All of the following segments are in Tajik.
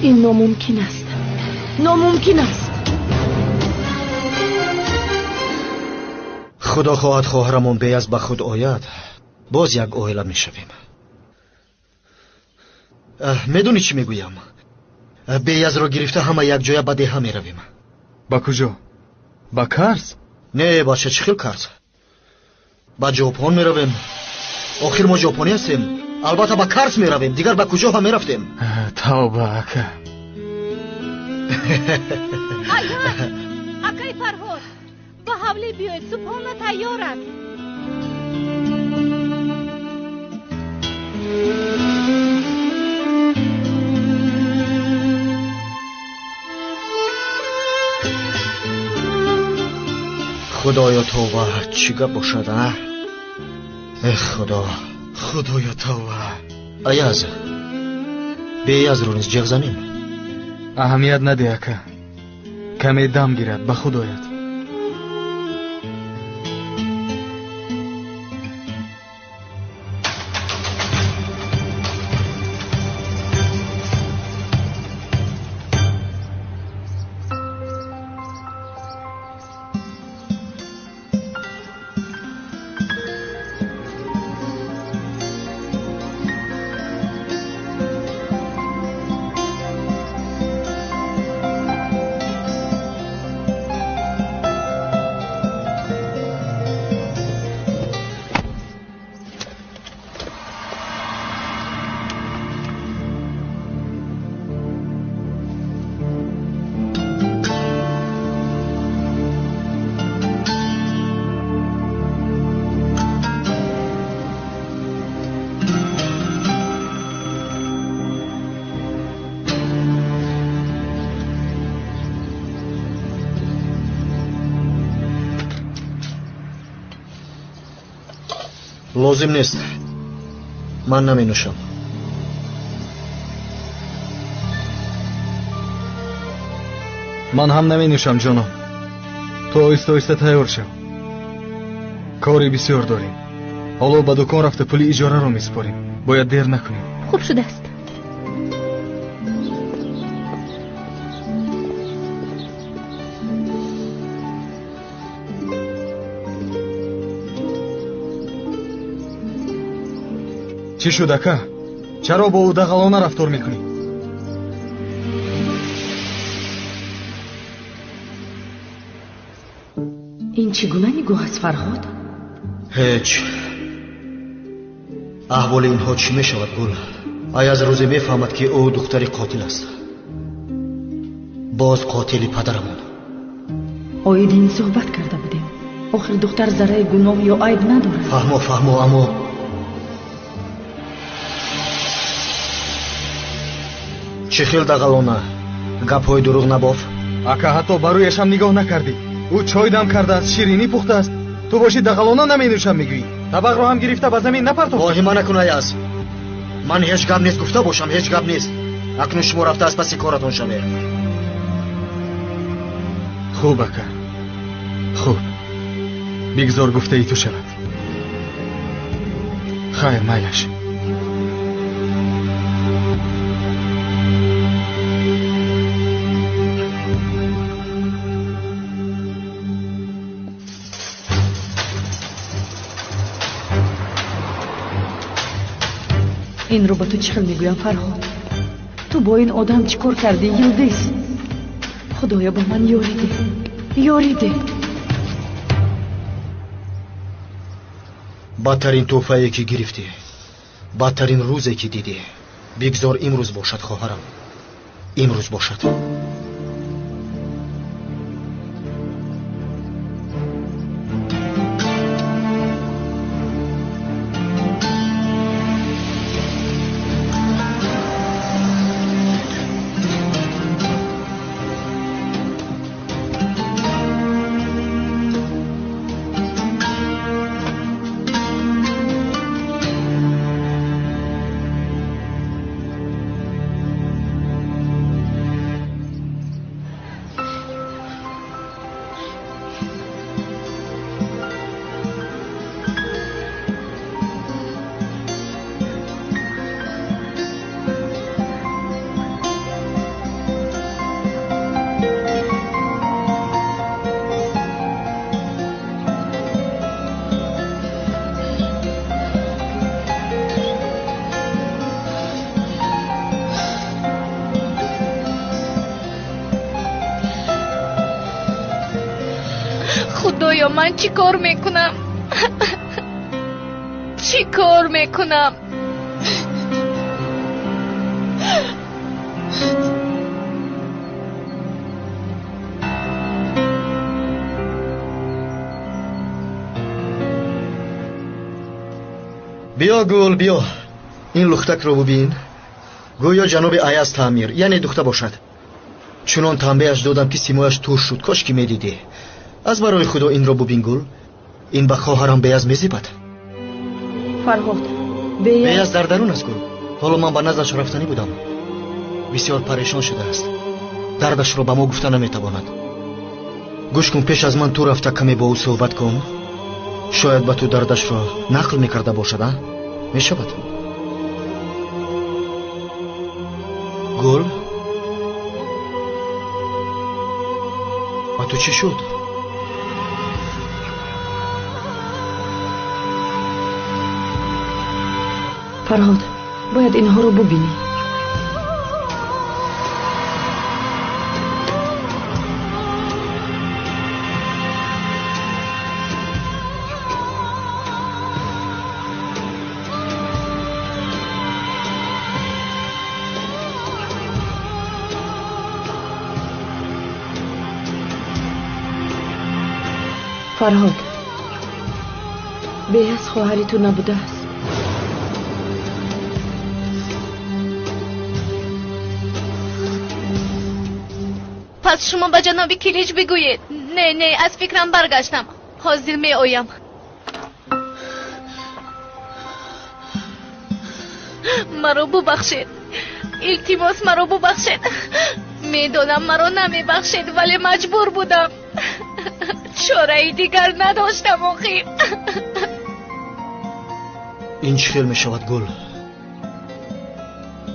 Ин номумкин аст, номумкин аст. Худо хоҳад хоҳарамон беяз ба худ ояд, боз як оила мешавем. Медонӣ чӣ мегӯям? Беязро гирифта ҳама якҷоя ба деҳа меравем. Ба куҷо? Ба Карс? Не, бача, чӣ хел Карс? Ба Ҷопон меравем. Охир мо ҷопонӣ ҳастем. Албатта ба Карс меравем, дигар ба куҷо ҳам мерафтем? Тавба, ака. Аяз, акай Фарҳод, ба ҳавлӣ биёед, субҳона тайёр аст. Худоё тавба, чӣ гап бошад, а? Эх, Худо. Худоё тавба. Аяз, беязро низ ҷеғ занем. Аҳамият надеҳ, ака. Каме дам гирад, ба худ ояд. Лозим нест, ман наменӯшам. Ман ҳам наменӯшам, ҷонон. Ту оҳиста оҳиста тайёр шав. Кори бисёр дорем. Ҳоло ба дукон рафта пули иҷораро месупорем. Бояд дер накунем. Хуб шудааст. Чӣ шуд, ака? Чаро бо ӯ дағалона рафтор мекунӣ? Ин чӣ гуна нигоҳ аст, Фарҳод? Ҳеҷ. Аҳволи инҳо чӣ мешавад, Гул? Аяз рӯзе мефаҳмад, ки ӯ духтари қотил аст. Боз қотили падарамон. Оиди ин суҳбат карда будем. Охир духтар зарраи гуноҳ ё айб надорад. Фаҳмо, фаҳмо, аммо чӣ хел дағалона? Гапҳои дурӯғ набоф? Ака, ҳатто ба рӯяшам нигоҳ накардӣ. Ӯ чой дам кардааст, ширинӣ пухтааст. Ту бошӣ дағалона наменӯшам мегӯӣ. Табақро ҳам гирифта ба замин напартофтӣ. Воҳима накун, Аяз. Ман ҳеҷ гап нест гуфта бошам, ҳеҷ гап нест. Акнун шумо рафта аз паси коратон шавед. Хуб, ака, хуб. Бигзор гуфтаи ту шавад. Хайр, майлаш. Инро ба ту чӣ хел мегӯям, Фарҳод? Ту бо ин одам чӣ кор кардӣ, Йилдиз? Худоё, ба ман ёрӣ деҳ, ёрӣ деҳ. Бадтарин тӯҳфае ки гирифтӣ, бадтарин рӯзе ки дидӣ, бигзор имрӯз бошад, хоҳарам, имрӯз бошад. Худоё, ман чӣ кор мекунам? Чӣ кор мекунам? Биё, Гул, биё, ин лухтакро бубин. Гӯё ҷаноби Аяз таъмир, яъне духта бошад. Чунон танбеҳаш додам, ки симояш тур шуд. Кош ки медидӣ. Аз барои Худо инро бубин, Гул. Ин ба хоҳарам Беяз мезебад. Фарҳод, Беяз дар дарун аст, Гул. Ҳоло ман ба наздаш рафтанӣ будам. Бисёр парешон шудааст, дардашро ба мо гуфта наметавонад. Гӯш кун, пеш аз ман ту рафта каме бо ӯ суҳбат кун. Шояд ба ту дардашро нақл мекарда бошад. А мешавад, Гул? Ба ту чӣ шуд? Фарҳод, бояд инҳоро бубинӣ. Фарҳод, Беяз хоҳари ту набудааст. Пас шумо ба ҷаноби Килич бигӯед. Не, не, аз фикрам баргаштам, ҳозир меоям. Маро бубахшед, илтимос, маро бубахшед. Медонам, маро намебахшед, вале маҷбур будам, чораи дигар надоштам охир. Ин чӣ хел мешавад, Гул?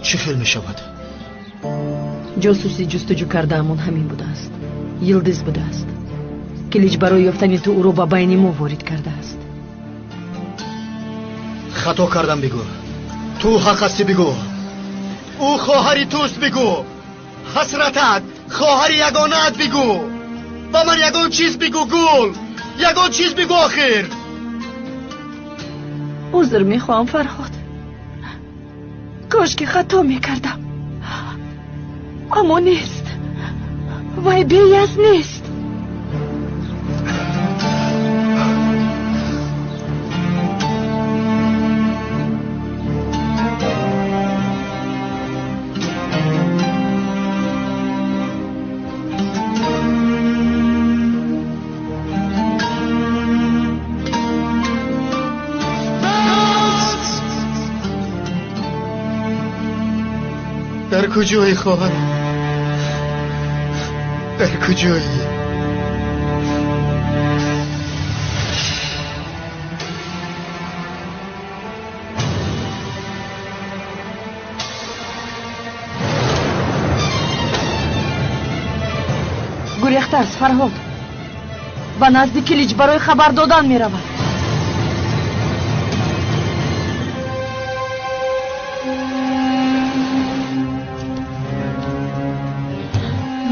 Чӣ хел мешавад? Ҷосуси ҷустуҷӯ кардаамон ҳамин будааст, Йилдиз будааст. Килич барои ёфтани ту ӯро ба байни мо ворид кардааст. Хато кардам бигӯ. Ту ҳақ ҳастӣ бигӯ. Ӯ хоҳари туст бигӯ. Ҳасратат, хоҳари ягонаат бигӯ. Ба ман ягон чиз бигӯ, Гул, ягон чиз бигӯ охир. Узр мехоҳам, Фарҳод. Кош ки хато мекардам, аммо нест, вай Беяз нест. Дар куҷои, хоҳарам, дар куҷоӣ? Гурехтааст, Фарҳод. Ба назди Килич барои хабар додан меравад.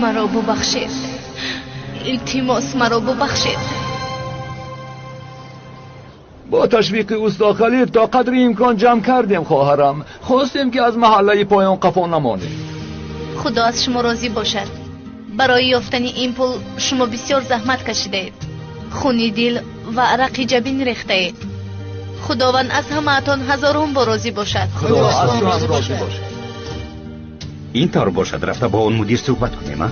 Маро бубахшед, илтимос, маро бубахшед. Бо ташвиқи усто Халил то қадри имкон ҷамъ кардем, хоҳарам. Хостем, ки аз маҳаллаи поён қафо намонем. Худо аз шумо розӣ бошад. Барои ёфтани ин пул шумо бисёр заҳмат кашидаед, хуни дил ва арақи ҷабин рехтаед. Худованд аз ҳамаатон ҳазорон бор розӣ бошад. Худо аз шумо ҳам розӣ бошад. Ин тавр бошад, рафта бо он мудир суҳбат кунем, а?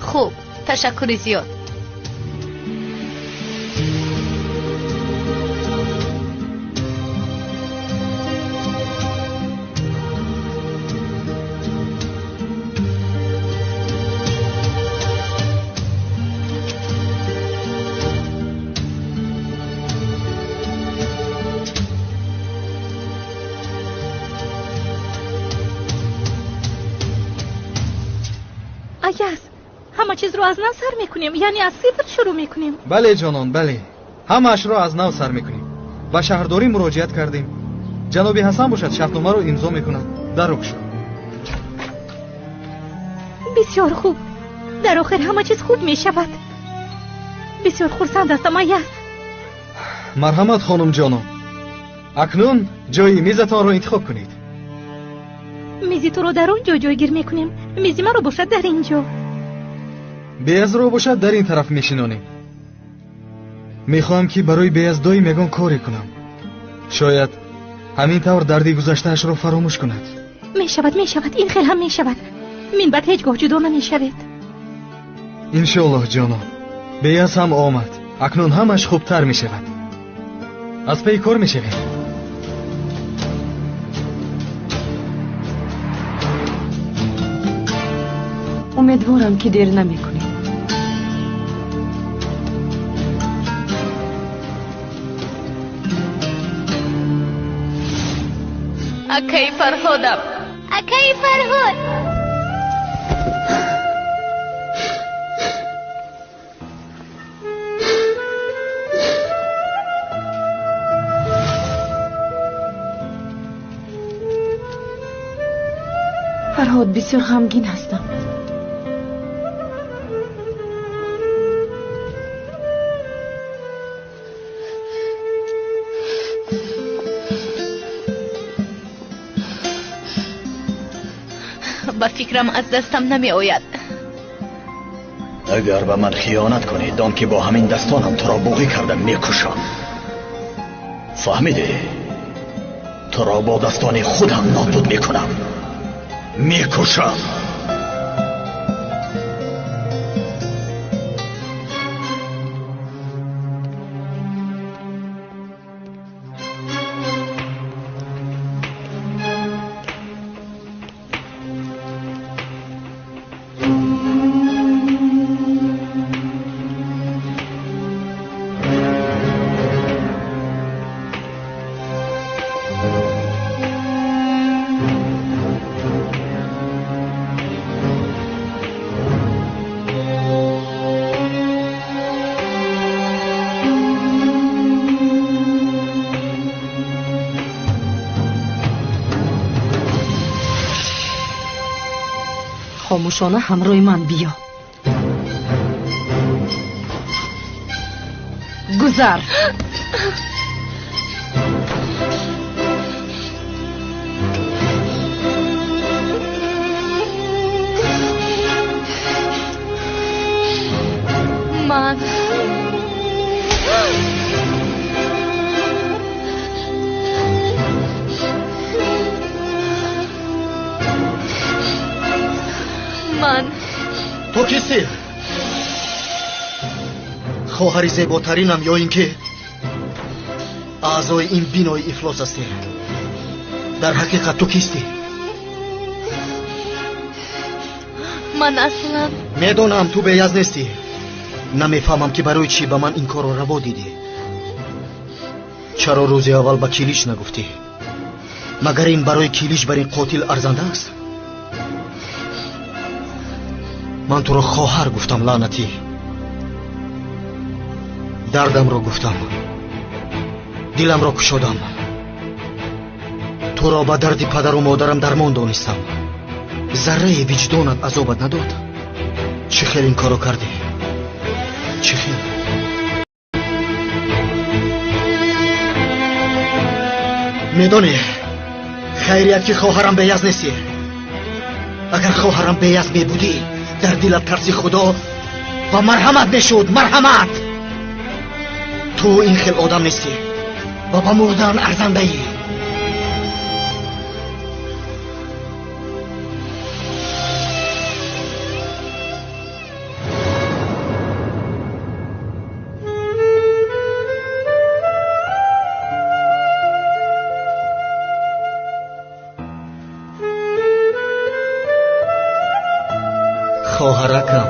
Хуб, ташаккури зиёд. Аяз, ҳама чизро аз нав сар мекунем, яъне аз сифр шурӯъ мекунем? Бале, ҷонон, бале, ҳамаашро аз нав сар мекунем. Ба шаҳрдорӣ муроҷиат кардем. Ҷаноби Ҳасан бошад, шартномаро имзо мекунад. Дарок шуд. Бисёр хуб, дар охир ҳама чиз хуб мешавад. Бисёр хурсанд ҳастам, Аяз. Марҳамат, хонум ҷонон. Акнун ҷои мизатонро интихоб кунед. Мизи туро дар он ҷо ҷойгир мекунем, мизи маро бошад дар ин ҷо. Беязро бошад дар ин тараф мешинонем. Мехоҳам ки барои Беяз доим ягон коре кунам. Шояд ҳамин тавр дарди гузаштаашро фаромӯш кунад. Мешавад, мешавад, ин хел ҳам мешавад. Мин баъд ҳеҷ гоҳ ҷудо намешавед. Иншоаллоҳ, ҷонон. Беяз ҳам омад. Акнун ҳамаш хубтар мешавад. Аз пайи кор мешавем. Умедворам, ки дер намекунем. Акаи Фарҳодам, акаи Фарҳод. Фарҳод, бисёр ғамгин ҳастам. Ба фикрам аз дастам намеояд. Агар ба ман хиёнат кунӣ, дон ки бо ҳамин дастонам туро буғӣ карда мекушам. Фаҳмидӣ? Туро бо дастони худам нобуд мекунам. Мекушам. Хомӯшона ҳамроҳи ман биё. Гузар. Ман ман Ту кистӣ? Хоҳари зеботаринам ё ин ки аъзои ин бинои ифлос ҳастӣ? Дар ҳақиқат ту кистӣ? Ман аслан Медонам, ту беяз нестӣ. Намефаҳмам, ки барои чӣ ба ман ин корро раво дидӣ. Чаро рӯзи аввал ба Килич нагуфтӣ? Магар ин барои Килич бар ин қотил арзанда аст? Ман туро хоҳар гуфтам, лаънатӣ. Дардамро гуфтам, диламро кушодам. Туро ба дарди падару модарам дармон донистам. Зарраи виҷдонат азобат надод? Чӣ хел ин корро кардӣ? Чӣ хел? Медонӣ, хайрият ки хоҳарам беяз нестӣ. Агар хоҳарам беяз мебудӣ, дар дилат тарси Худо ва марҳамат мешуд. Марҳамат! Ту ин хел одам нестӣ ва ба мурдан арзандаӣ. Хоҳаракам,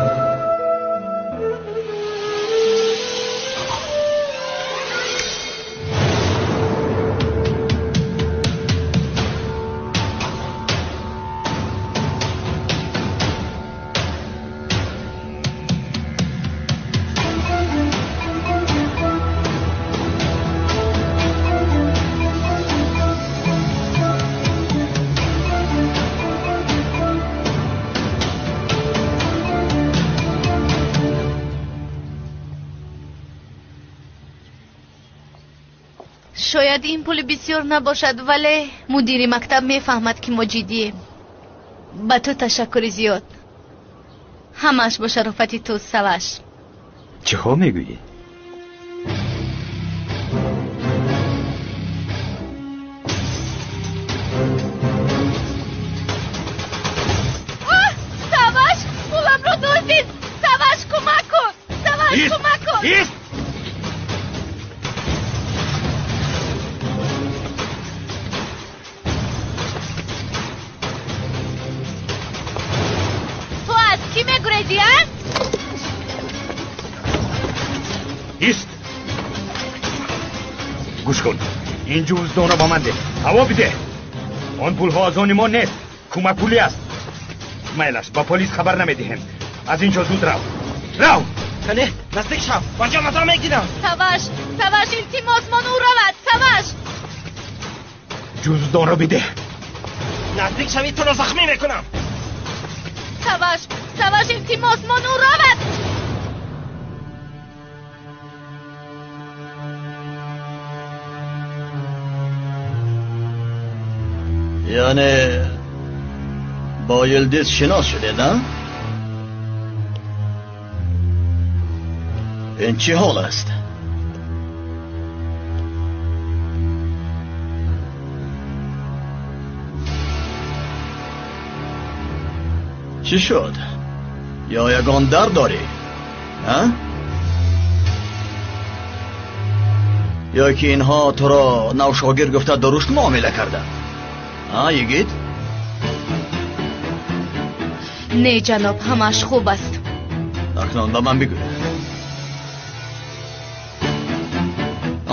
Шояд ин пул бисёр набошад, вале мудири мактаб мефаҳмад, ки мо ҷиддием. Ба ту ташаккури зиёд. Ҳамааш бо шарофати ту, Саваш. Чиҳо мегӯӣ? Саваш, пуламро дуздид! Саваш, кӯмак кун! Саваш, кӯмак кун! Ист! Ту аз кӣ мегурезӣ, а? Ист! Гӯш кун, ин ҷуздонро ба ман деҳ. Ҳаво бидеҳ. Он пулҳо аз они мо нест, кӯмакпулӣ аст. Майлаш, ба полис хабар намедиҳем. Аз ин ҷо зуд рав. Рав! Кане, наздик шав, ба ҷоната мегирам. Саваш, Саваш, илтимос, мон ӯ равад, Саваш! Ҷуздонро бидеҳ. Наздик шавӣ, туро захмӣ мекунам. Саваш, Саваш, илтимос, мон ӯ равад! Яъне бо Йилдиз шинос шудед, а? Ин чӣ ҳол аст? Чӣ шуд? Ё ягон дард дорӣ? А? Ё ки инҳо туро навшогирд гуфта дурушт муомила карданд? А, йигит? Не, ҷаноб, ҳамааш хуб аст. Акнун ба ман бигӯ,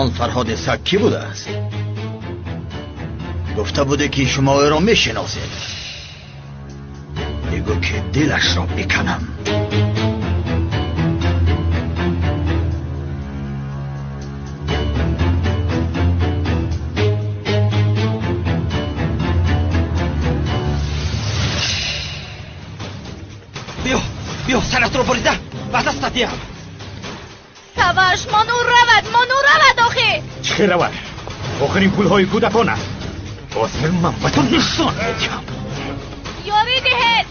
он Фарҳоди саг кӣ будааст? Гуфта буде ки шумо ӯро мешиносед. Бигӯ ки дилашро биканам. Биё, саратро бурида ба дастат диҳам. Саваш, мон ӯ равад, мон ӯ равад охи! Чӣ хел равад? Охирин пулҳои кӯдакон аст. Ҳозир ман ба ту нишон медиҳам. Ёрӣ диҳед!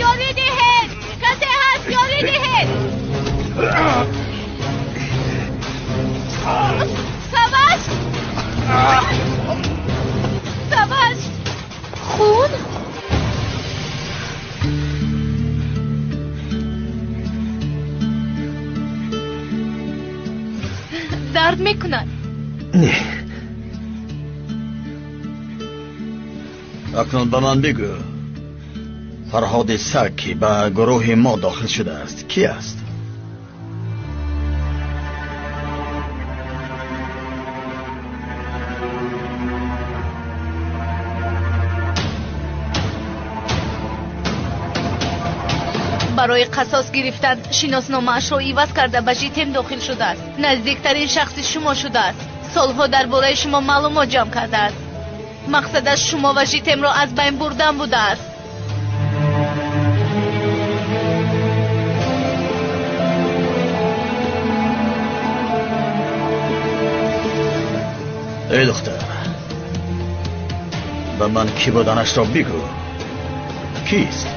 Ёрӣ диҳед! Касе ҳаст, ёрӣ диҳед! Саваш! Саваш! Хун? Дард мекунад? Не. Акнун ба ман бигӯ, Фарҳоди саг ки ба гурӯҳи мо дохил шудааст кӣ аст? Барои қасос гирифтан шиносномаашро иваз карда ба ЖИТЕМ дохил шудааст. Наздиктарин шахси шумо шудааст. Солҳо дар бораи шумо маълумот ҷамъ кардааст. Мақсадаш шумо ва ЖИТЕМро аз байн бурдан будааст. Эй духтар, ба ман кӣ буданашро бигӯ. Кист?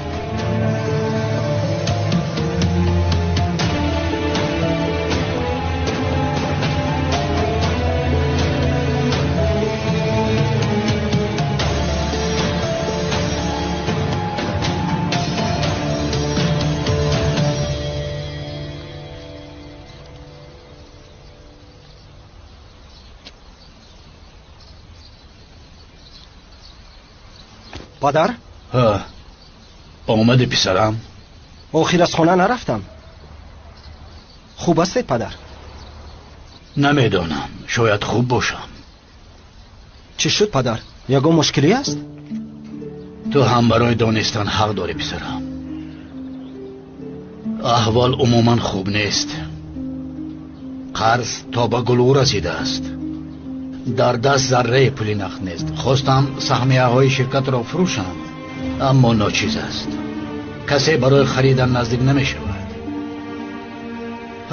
Падар? Омади писарам? Охир аз хона нарафтам. Хуб ҳастед, падар? Намедонам, шояд хуб бошам. Чӣ шуд, падар? Ягон мушкилӣ аст? Ту ҳам барои донистан ҳақ дорӣ, писарам. Аҳвол умуман хуб нест. Қарз то ба гулӯ расидааст. Дар даст зарраи пули нақд нест. Хостам саҳмияҳои ширкатро фурӯшам, аммо ночиз аст. Касе барои харидан наздик намешавад.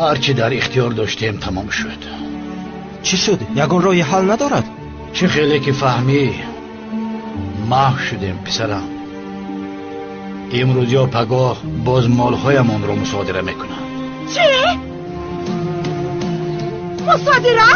Ҳарчи дар ихтиёр доштем тамом шуд. Чӣ шуд? Ягон роҳи ҳал надорад? Чӣ хеле ки фаҳмӣ, маҳв шудем писарам. Имрӯз ё пагоҳ боз молҳоямонро мусодира мекунанд. Чӣ? Мусодира?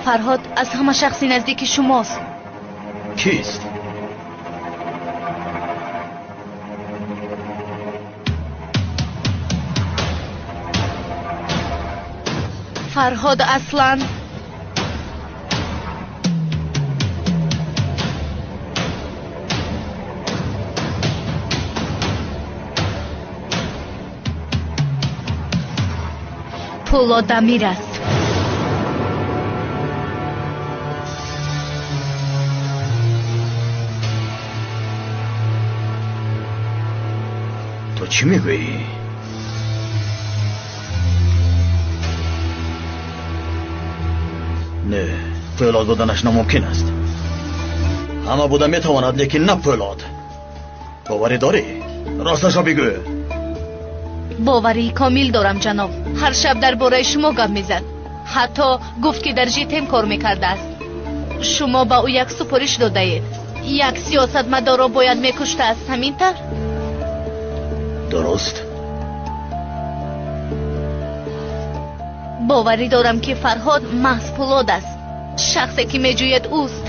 Фарҳод аз ҳама шахси наздики шумост. Кист? Фарҳод аслан Пулодамир аст. Ту чӣ мегӯӣ? Не, пӯлод буданаш номумкин аст. Ҳама буда метавонад, лекин на пӯлод. Боварӣ дорӣ? Росташро бигӯ. Боварии комил дорам, ҷаноб. Ҳар шаб дар бораи шумо гап мезад. Ҳатто гуфт, ки дар ЖТМ кор мекардааст. Шумо ба ӯ як супориш додаед. Як сиёсатмадорро бояд мекуштааст, ҳамин тавр? Дуруст. Боварӣ дорам, ки Фарҳод маҳз Пулод аст. Шахсе, ки меҷӯяд ӯст.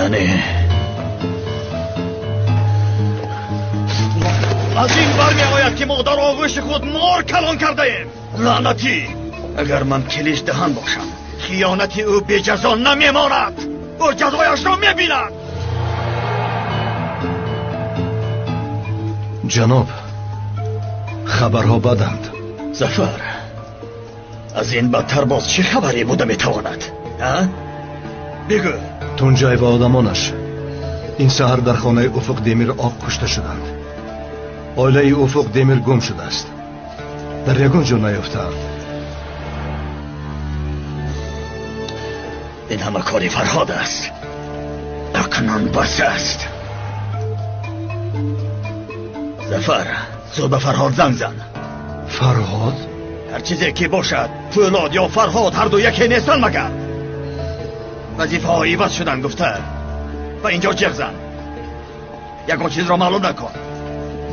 Яъне аз ин бармеояд, ки мо дар оғӯши худ мор калон кардаем. Лаънатӣ! Агар ман килиш даҳан бошам, хиёнати ӯ беҷазо намемонад. Ӯ ҷазояшро мебинад. Ҷаноб, хабарҳо баданд. Зафар, аз ин бадтар боз чӣ хабаре буда метавонад? Бигӯ. Тунҷай ва одамонаш ин саҳар дар хонаи Уфуқ Демир Оқ кушта шуданд. Оилаи Уфуқ Демир гум шудааст. Дар ягон ҷо наёфтаанд. Ин ҳама кори Фарҳод аст. Акнун бас аст. Зафар, зуд ба Фарҳод занг зан. Фарҳод? Ҳар чизе ки бошад, Пӯлод ё Фарҳод ҳар ду яке нестанд магар? Вазифаҳо иваз шуданд гуфта. Ба инҷо ҷеғ зан. Ягон чизро маълум накун.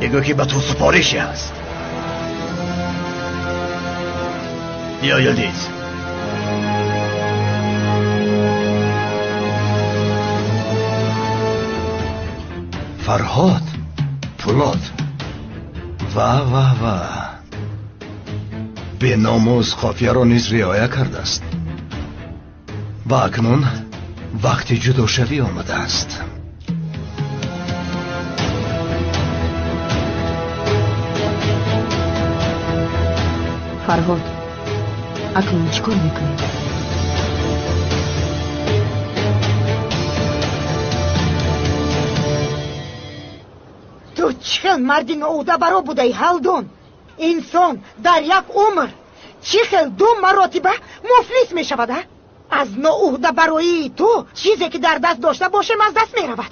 Бигӯ, ки ба ту супорише ҳаст. Биё, Йилдиз. Фарҳод, Пулод. Ва ва ва. Беномус қофияро низ риоя кардааст. Ва акнун вақти ҷудошавӣ омадааст. Фарҳод, акнун чӣ кор мекунӣ? Ту чӣ хел марди ноуҳдабаро будаӣ, Ҳалдун? Инсон дар як умр чӣ хел ду маротиба муфлис мешавад, а? Аз ноуҳдабароии ту чизе, ки дар даст дошта бошем, аз даст меравад.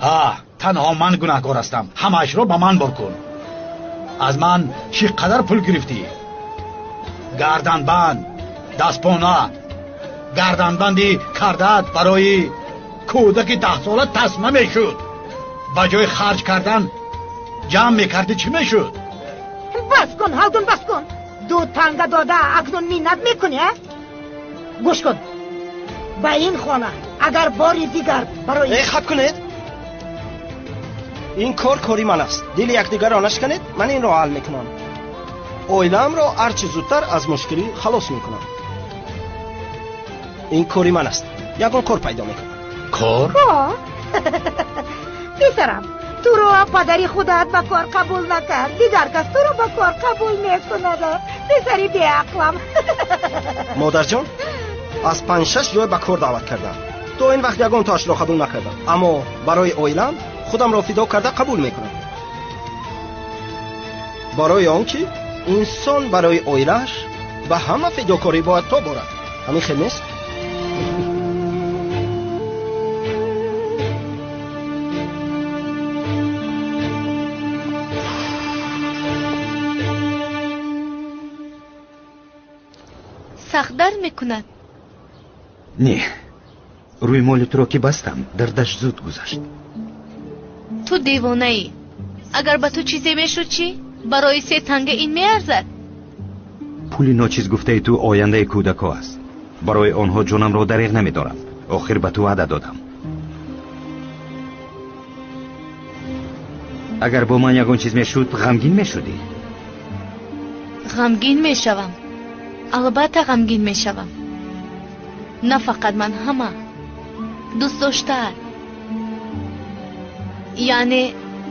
Танҳо ман гунаҳкор ҳастам. Ҳамаашро ба ман бор кун. Аз ман чӣ қадар пул гирифтӣ? Гарданбанд, дастпона, гарданбанди кардаат барои кӯдаки 10 сола тасма мешуд. Ба ҷои харҷ кардан ҷамъ мекардӣ, чӣ мешуд? Бас кун, Ҳалдун, бас кун. Ду танга дода, акнун миннат мекунӣ, а? Гӯш кун, ба ин хона агар бори дигар барои Э, хаб кунед. Ин кор кори ман аст. Дили якдигарро нашканед, ман инро ҳал мекунам. Оилаамро ҳарчи зудтар аз мушкилӣ халос мекунам. Ин кори ман аст. Ягон кор пайдо мекунам. Кор? Кор? Писарам, туро падари худат ба кор қабул накард, дигар кас туро ба кор қабул мекунад? Писари беақлам. Модарҷон, аз панҷ-шаш ҷой ба кор даъват кардам. То ин вақт ягонтоашро қабул накардам, аммо барои оилаам худамро фидо карда қабул мекунам, барои он ки инсон барои оилааш Ба ҳама фидокорӣ бояд тоб орад. Ҳамин хел нест? Сахт дард мекунад? Не, рӯймоли туро ки бастам, дардаш зуд гузашт. Ту девонаӣ. Агар ба ту чизе мешуд чӣ? Барои се танга ин меарзад? Пули ночиз гуфтаи ту ояндаи кӯдакҳо аст. Барои онҳо ҷонамро дареғ намедорам. Охир ба ту ваъда додам. Агар бо ман ягон чиз мешуд, ғамгин мешудӣ? Ғамгин мешавам. Албатта ғамгин мешавам. На фақат ман, ҳама. Дӯст доштаат. Яъне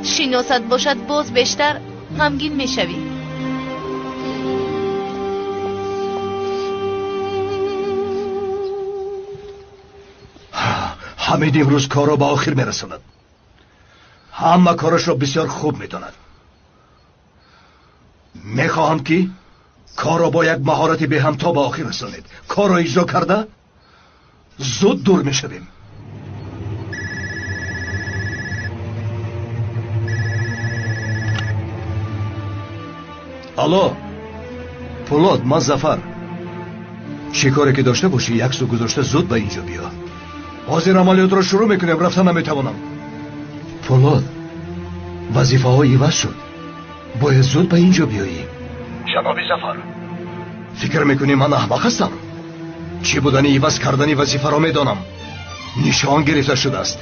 шиносат бошад, боз бештар ғамгин мешавӣ. Ҳамид имрӯз корро ба охир мерасонад. Ҳама корашро бисёр хуб медонад. Мехоҳам ки корро бо як маҳорати беҳамто ба охир расонед. Корро иҷро карда зуд дур мешавем. Алло, Пулод, ман Зафар. Чӣ коре ки дошта бошӣ, як су гузошта зуд ба инҷо биё. Ҳозир амалиётро шурӯъ мекунем, рафта наметавонам. Пулод, вазифаҳо иваз шуд. Бояд зуд ба инҷо биёӣ. Ҷаноби Зафар, фикр мекунӣ ман аҳмақ ҳастам? Чӣ будани иваз кардани вазифаро медонам. Нишон гирифта шудааст.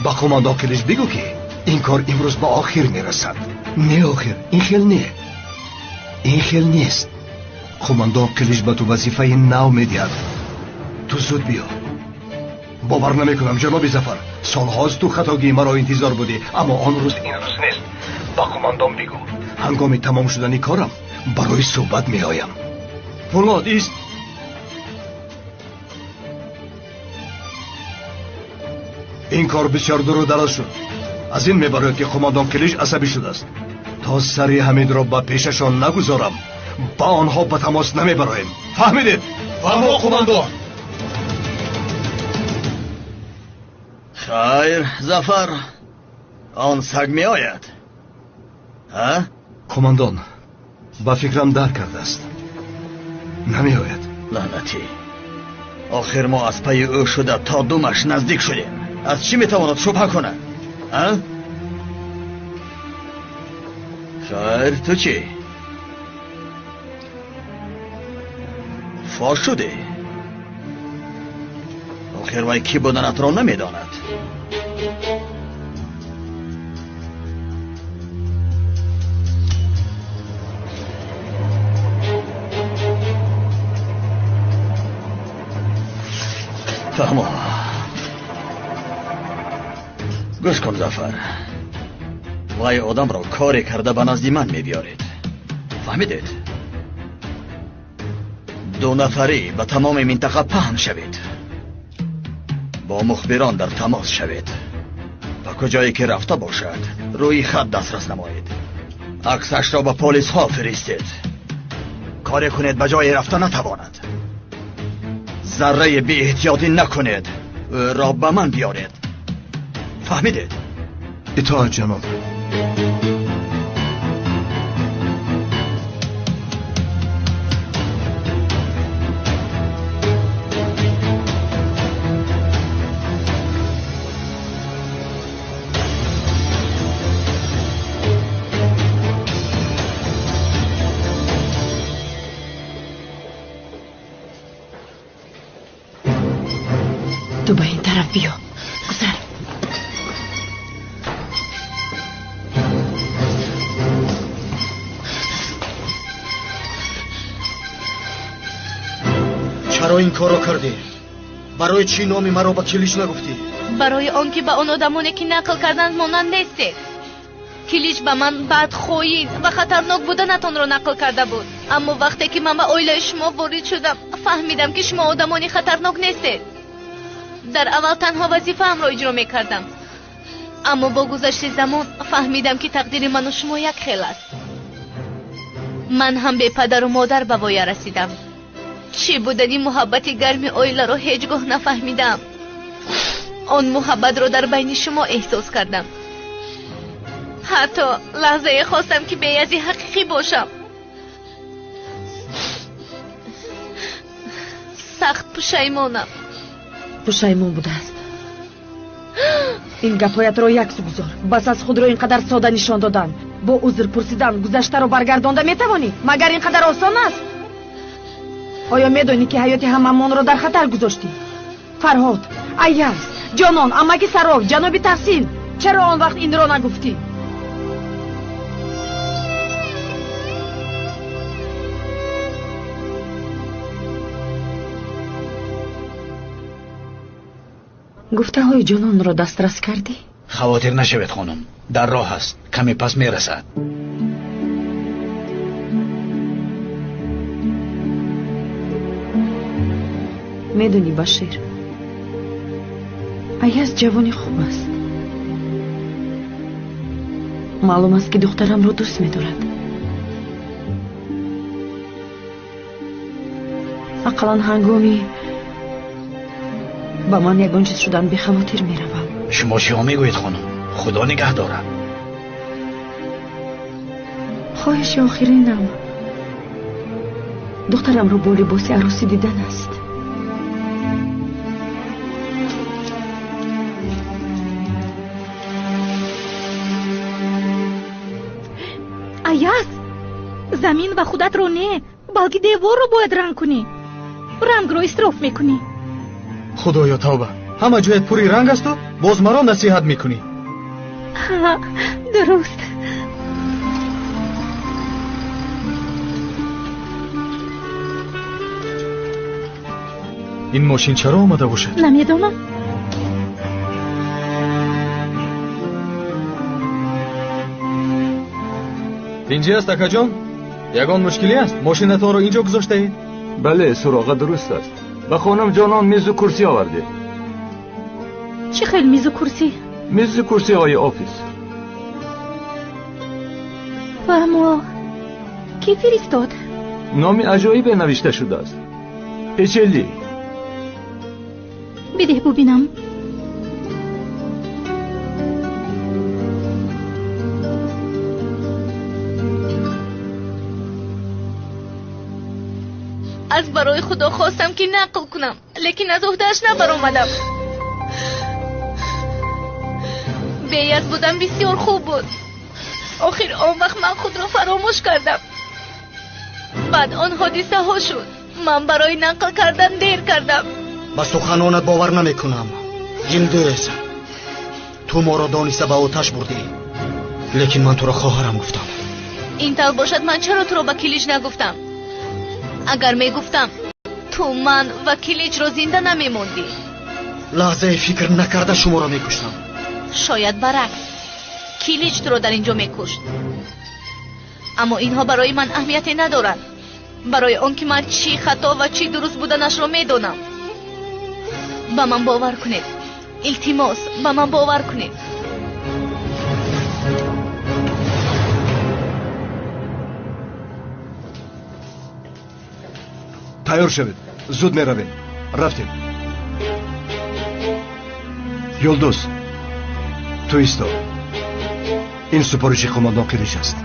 Ба қумандон Қилич бигӯ ки ин кор имрӯз ба охир мерасад. Не, охир, ин хел не. Ин хел нест. Қумандон Қилич ба ту вазифаи нав медиҳад. Ту зуд биё. Бовар намекунам, ҷаноби Зафар. Солҳост ту хатогии маро интизор будӣ, аммо он рӯз ин рӯз нест. Ба қумандон бигӯ, ҳангоми тамом шудани корам барои суҳбат меоям. Пулод, ист. Ин кор бисёр дуру дароз шуд. Аз ин мебарояд ки қумандон Қилич асабӣ шудааст. То сари Ҳамидро ба пешашон нагузорам, ба онҳо ба тамос намебароем. Фаҳмидед? Фаҳмо, қумандон. Хайр, Зафар, он саг меояд. А? Қумандон, ба фикрам дар кардааст. Намеояд. Лаънатӣ. Охир мо аз пайи ӯ шуда то думаш наздик шудем. Аз чӣ метавонад шубҳа кунад? А? Хайр, ту чӣ? Фош шудӣ? Охир вай кӣ буданатро намедонад. Фаҳмо. Гӯш кун, Зафар. Вай одамро коре карда ба назди ман мебиёред. Фаҳмидед? Ду нафарӣ ба тамоми минтақа паҳн шавед. Бо мухбирон дар тамос шавед. Ба куҷое ки рафта бошад, рӯи хат дастрас намоед. Аксашро ба полисҳо фиристед. Коре кунед ба ҷое рафта натавонад. Зарраи беэҳтиётӣ накунед. Ӯро ба ман биёред. Фаҳмидед? Итоат, ҷаноб. Ту ба ин тараф биё. Гузар. Чаро ин корро кардӣ? Барои чӣ номи маро ба Килич нагуфтӣ? Барои он ки ба он одамоне ки нақл карданд монанд нестед. Килич ба ман бадхоин ва хатарнок буданатонро нақл карда буд. Аммо вақте ки ман ба оилаи шумо ворид шудам, фаҳмидам ки шумо одамони хатарнок нестед. Дар аввал танҳо вазифаамро иҷро мекардам. Аммо бо гузашти замон фаҳмидам ки тақдири ману шумо як хел аст. Ман ҳам бепадару модар ба воя расидам. Чӣ будани муҳаббати гарми оиларо ҳеҷ гоҳ нафаҳмидам. Он муҳаббатро дар байни шумо эҳсос кардам. Ҳатто лаҳзае хостам ки беязи ҳақиқӣ бошам. Сахт пушаймонам. Пушаймон будааст. Ин гапҳоятро яксу гузор. Бас аз худро ин қадар сода нишон додан, бо узр пурсидан гузаштаро баргардонда метавонӣ? Магар ин қадар осон аст? Оё медонӣ ки ҳаёти ҳамамонро дар хатар гузоштӣ? Фарҳод, Аяз, Ҷонон, амаки Саров, ҷаноби Таҳсин, чаро он вақт инро нагуфтӣ? Гуфтаҳои Ҷононро дастрас кардӣ? Хавотир нашавед хонум, дар роҳ аст, каме пас мерасад. Медонӣ Башир, Аяз ҷавони хуб аст. Маълум аст ки духтарамро дӯст медорад. Ақаллан ҳангоми ба ман ягон чиз шудан бехавотир меравам. Шумо чиҳо мегӯед хонум? Худо нигаҳ дорад. Хоҳиши охиринам духтарамро бо либоси арӯсӣ дидан аст. Аяз, замин ва худатро не, балки деворро бояд ранг кунӣ. Рангро исроф мекунӣ. Худоё тавба, ҳама ҷоят пури ранг асту боз маро насиҳат мекунӣ. Ҳа, дуруст. Ин мошин чаро омада бошад? Намедонам. Тинҷӣ аст акаҷон? Ягон мушкилӣ аст? Мошинатонро инҷо гузоштаед? Бале, суроға дуруст аст. Ба хонум Ҷонон мизу курсӣ овардед. Чӣ хел мизу курсӣ? Мизу курсиҳои офис. Фаҳмо, кӣ фиристод? Номи аҷоибе навишта шудааст. Печелли. Бидеҳ бубинам. Аз барои худо хостам ки нақл кунам, лекин аз уҳдааш набаромадам. Беяз будан бисёр хуб буд. Охир он вақт ман худро фаромӯш кардам. Баъд он ҳодисаҳо шуд. Ман барои нақл кардан дер кардам. Ба суханонат бовар намекунам. Йилдиз, ту моро дониста ба оташ бурдӣ, лекин ман туро хоҳарам гуфтам. Ин тавр бошад, ман чаро туро ба Килич нагуфтам? Агар мегуфтам, ту ман ва Киличро зинда намемондӣ. Лаҳзае фикр накарда шуморо мекуштам. Шояд баръакс, Килич туро дар ин ҷо мекушт. Аммо инҳо барои ман аҳамияте надоранд, барои он ки ман чӣ хато ва чӣ дуруст буданашро медонам. Ба ман бовар кунед, илтимос, ба ман бовар кунед. Тайёр шавед, зуд меравем. Рафтем. Юлдуз, ту исто. Ин супориши қумондон Қилич аст.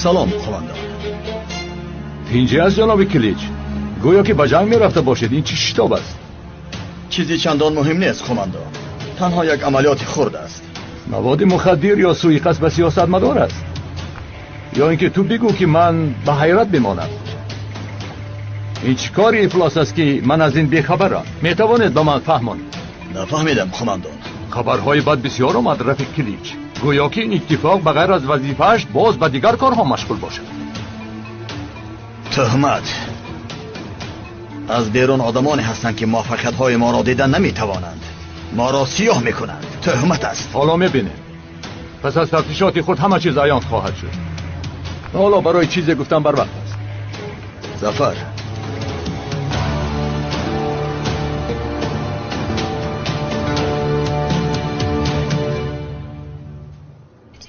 Салом қумондон. Тинҷӣ аст ҷаноби Килич? Гӯё ки ба ҷанг мерафта бошед. Ин чӣ шитоб аст? Чизи чандон муҳим нест қумондон. Танҳо як амалиёти хурд аст. Маводи мухаддир ё суиқасд ба сиёсатмадор аст? Ё ин ки ту бигӯ ки ман ба ҳайрат бимонам. Ин чӣ кори ифлос аст ки ман аз ин бехабарам? Метавонед ба ман фаҳмонед? Нафаҳмидам, қумандон. Хабарҳои бад бисёр омад, рафиқ Килич. Гӯё ки ин иттифоқ ба ғайр аз вазифааш боз ба дигар корҳо машғул бошад. Тӯҳмат. Аз берун одамоне ҳастанд ки муваффақиятҳои моро дида наметавонанд. Моро сиёҳ мекунанд. Тӯҳмат аст. Ҳоло мебинем. Пас аз тафтишоти худ ҳама чиз аён хоҳад шуд. Ҳоло барои чизе гуфтан барвақт аст. Зафар.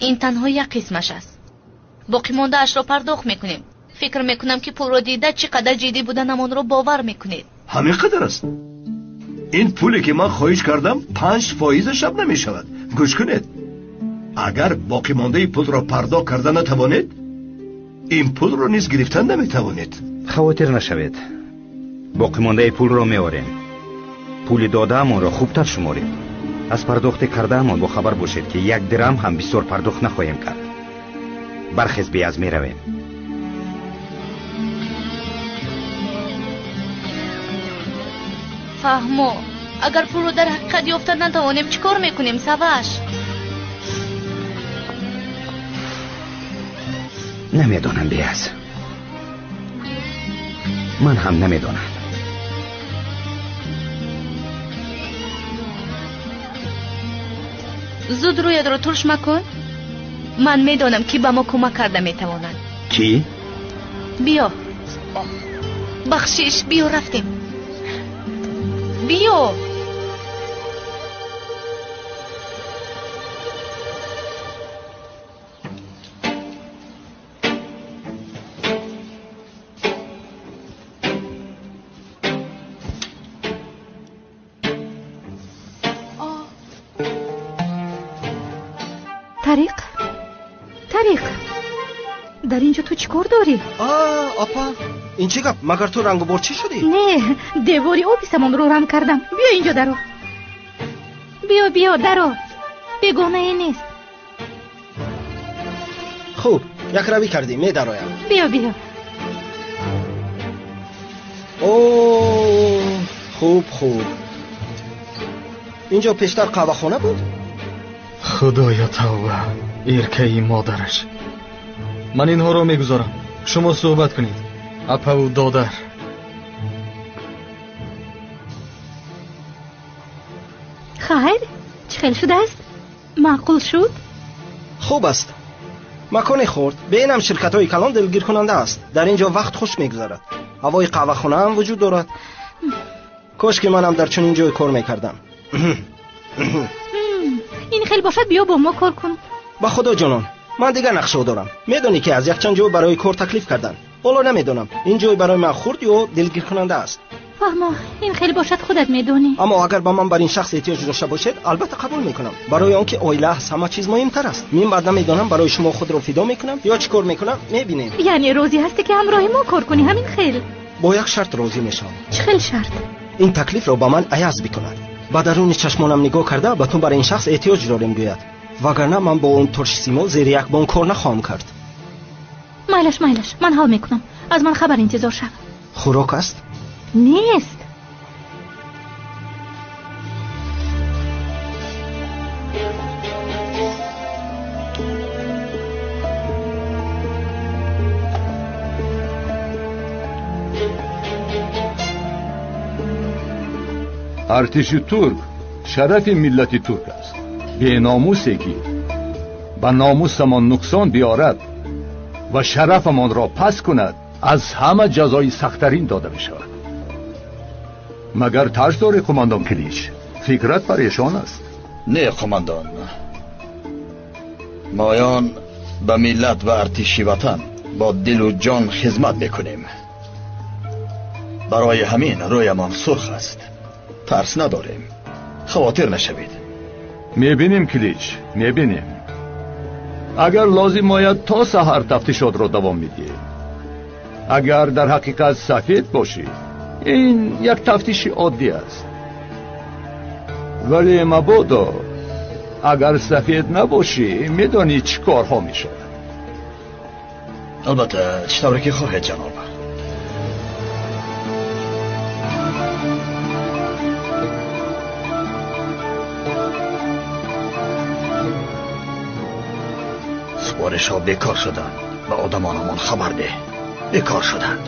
Ин танҳо як қисмаш аст. Боқимондаашро пардохт мекунем. Фикр мекунам ки пулро дида чӣ қадар ҷиддӣ буданамонро бовар мекунед. Ҳамин қадар аст. Ин пуле ки ман хоҳиш кардам 5% шаб намешавад. Гӯш кунед. Агар боқимондаи пулро пардохт карда натавонед, ин пулро низ гирифтан наметавонед. Хавотир нашавед. Боқимондаи пулро меорем. Пули додаамонро хубтар шуморед. Аз пардохти кардаамон бохабар бошед ки 1 дирам ҳам бисёр пардохт нахоҳем кард. Бархез, беаз меравем. Фаҳмо, агар пулро дар ҳақиқат ёфта натавонем, чӣ кор мекунем, Саваш? Намедонам, Беаз. Ман ҳам намедонам. Зуд рӯятро турш макун. Ман медонам, ки ба мо кӯмак карда метавонад. Кӣ? Биё. Бахшиш, биё рафтем. Биё. Тариқ, Тариқ, дар ин ҷо ту чӣ кор дорӣ? Апа, ин чӣ гап? Магар ту рангу борчӣ шудӣ? Не, девори офисамонро ранг кардам. Биё инҷо даро. Биё, биё, даро. Бегонае нест. Хуб, якравӣ кардӣ, медароям. Биё, биё. О, хуб, хуб. Инҷо пештар қаҳвахона буд? Худоё тавба, эркаи модараш. Ман инҳоро мегузорам. Шумо суҳбат кунед. Апаву додар. Хайр, чӣ хел шудааст? Маъқул шуд? Хуб аст. Макони хурд, беинам ширкатҳои калон дилгиркунанда аст. Дар ин ҷо вақт хуш мегузарад. Ҳавои қаҳвахонаам вуҷуд дорад. Кош ки манам дар чунин ҷой кор мекардам. Ин хел бошад, биё бо мо кор кун. Ба худо ҷонон, ман дигар нақшаҳо дорам. Медонӣ ки аз якчанд ҷой барои кор таклиф карданд. Ҳоло намедонам ин ҷой барои ман хурд ё дилгиркунанда аст. Фаҳмо, ин хел бошад худат медонӣ. Аммо агар ба ман бар ин шахс эҳтиёҷ дошта бошед, албатта қабул мекунам. Барои он ки оила аз ҳама чиз муҳимтар аст. Мин баъд намедонам барои шумо худро фидо мекунам ё чӣ кор мекунам, мебинем. Яъне розӣ ҳастӣ ки ҳамроҳи мо кор кунӣ, ҳамин хел? Бо як шарт розӣ мешавам. Чӣ хел шарт? Ин таклифро ба ман Аяз бикунад. Ба даруни чашмонам нигоҳ карда ба ту бар ин шахс эҳтиёҷ дорем гӯяд. Вагарна ман бо он туршсимо зери як бон кор нахоҳам кард. Майлаш, майлаш, ман ҳал мекунам. Аз ман хабар интизор шав. Хӯрок аст? Нест. Артиши турк шарафи миллати турк аст. Беномусе ки ба номусамон нуқсон биёрад ва шарафамонро пас кунад, аз ҳама ҷазои сахттарин дода мешавад. Магар тарс дорӣ, қумандон Килич? Фикрат парешон аст. Не, қумандон. Моён ба миллат ва артиши ватан бо дилу ҷон хизмат мекунем. Барои ҳамин рӯямон сурх аст. Тарс надорем. Хавотир нашавед. Мебинем, Килич, мебинем. Агар лозим ояд, то саҳар тафтишотро давом медиҳем. Агар дар ҳақиқат сафед бошӣ, ин як тафтиши оддӣ аст. Вале мабодо агар сафед набошӣ, медонӣ чӣ корҳо мешавад. Албатта, чӣ тавре ки хоҳед, ҷаноб. Супоришҳо бекор шуданд. Ба одамонамон хабар деҳ. Бекор шуданд.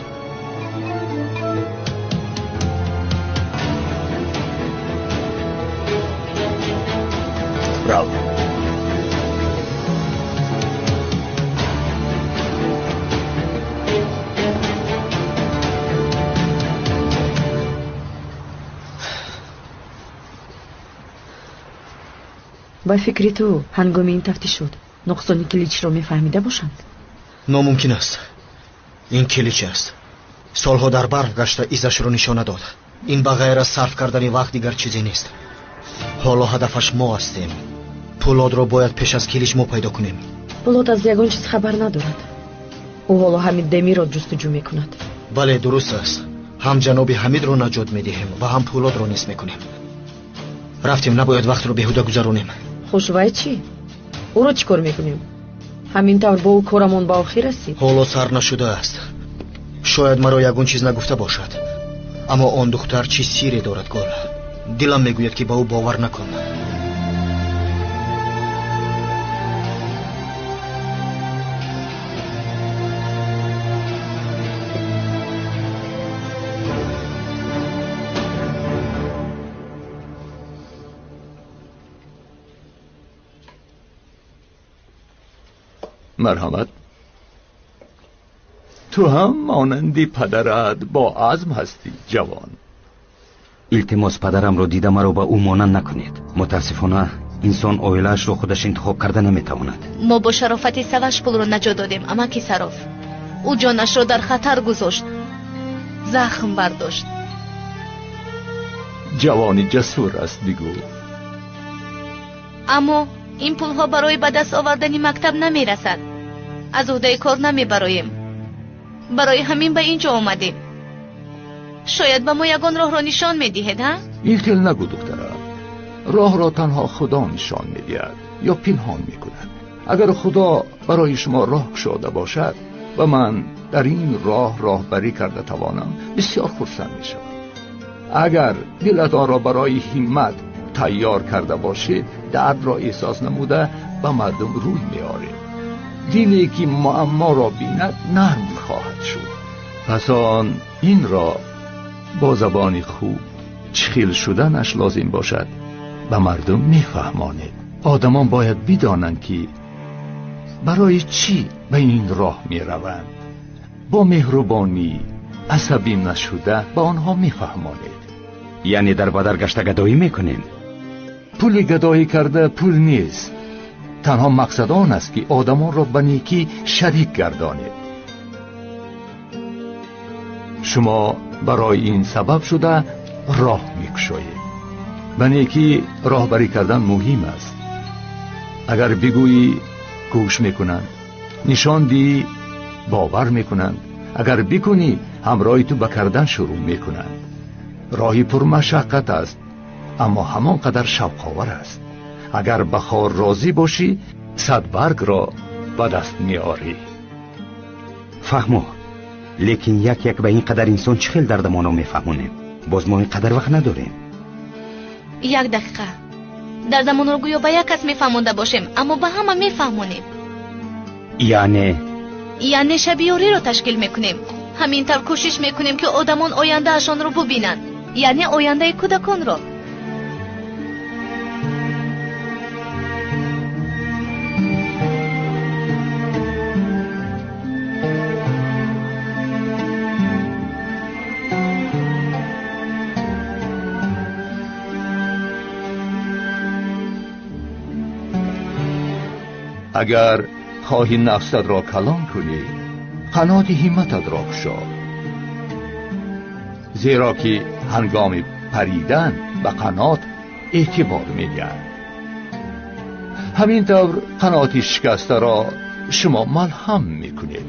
Рав. Ба фикри ту ҳангоми ин тафтишот нуқсони киличро мефаҳмида бошанд? Номумкин аст. Ин килич аст. Солҳо дар барф гашта изашро нишона дод. Ин ба ғайр аз сарф кардани вақт дигар чизе нест. Ҳоло ҳадафаш мо ҳастем. Пулодро бояд пеш аз килич мо пайдо кунем. Пулод аз ягон чиз хабар надорад. Ӯ ҳоло Ҳамид Демирро ҷустуҷӯ мекунад. Бале, дуруст аст. Ҳам ҷаноби Ҳамидро наҷот медиҳем ва ҳам Пулодро нест мекунем. Рафтем, набояд вақтро беҳуда гузаронем. Хуш, вай чӣ? Ӯро чӣ кор мекунем? Ҳамин тавр бо ӯ корамон ба охир расид. Ҳоло сар нашудааст. Шояд маро ягон чиз нагуфта бошад, аммо он духтар чӣ сире дорад, Гул. Дилам мегӯяд, ки ба ӯ бовар накун. Марҳамат. Ту ҳам монанди падарат бо азм ҳастӣ, ҷавон. Илтимос, падарамро дида маро ба ӯ монанд накунед. Мутаассифона, инсон оилаашро худаш интихоб карда наметавонад. Мо бо шарофати Саваш пулро наҷот додем, амаки Сароф. Ӯ ҷонашро дар хатар гузошт, захм бардошт. Ҷавони ҷасур аст, бигӯ. Аммо ин пулҳо барои ба даст овардани мактаб намерасад. Аз уҳдаи кор намебароем. Барои ҳамин ба ин ҷо омадем. Шояд ба мо ягон роҳро нишон медиҳед, ҳа? Ин хел нагӯ, духтарам. Роҳро танҳо Худо нишон медиҳад ё пинҳон мекунад. Агар Худо барои шумо роҳ кушода бошад ва ман дар ин роҳ роҳбарӣ карда тавонам, бисёр хурсанд мешавам. Агар дилатонро барои ҳиммат тайёр карда бошед, дардро эҳсос намуда ба мардум рӯй меоред. Диле ки муамморо бинад нарм хоҳад шуд. Пас он инро бо забони хуб чӣ хел шуданаш лозим бошад ба мардум мефаҳмонед. Одамон бояд бидонанд, ки барои чӣ ба ин роҳ мераванд. Бо меҳрубонӣ асабӣ нашуда ба онҳо мефаҳмонед. Яъне дар бадар гашта гадоӣ мекунем? Пули гадоӣ карда пул нест. Танҳо мақсад он аст, ки одамонро ба некӣ шарик гардонед. Шумо барои ин сабаб шуда роҳ мекушоед. Ба некӣ роҳбарӣ кардан муҳим аст. Агар бигӯӣ, гӯш мекунанд, нишон диҳӣ, бовар мекунанд. Агар бикунӣ, ҳамроҳи ту ба кардан шурӯъ мекунанд. Роҳи пурмашаққат аст, аммо ҳамон қадар шавқовар аст. Агар ба хор розӣ бошӣ, садбаргро ба даст меорӣ. Фаҳмо, лекин як як ба ин қадар инсон чӣ хел дардамонро мефаҳмонем? Боз мо ин қадар вақт надорем. Як дақиқа. Дардамонро гӯё ба як кас мефаҳмонда бошем, аммо ба ҳама мефаҳмонем. Яъне? Яъне шабиёриро ташкил мекунем. Ҳамин тавр кӯшиш мекунем, ки одамон ояндаашонро бубинанд, яъне ояндаи кӯдаконро. Агар хоҳӣ нафсатро калон кунӣ, қаноти ҳиммататро кушо. Зеро ки ҳангоми паридан ба қанот эътибор медиҳанд. Ҳамин тавр қаноти шикастаро шумо малҳам мекунед.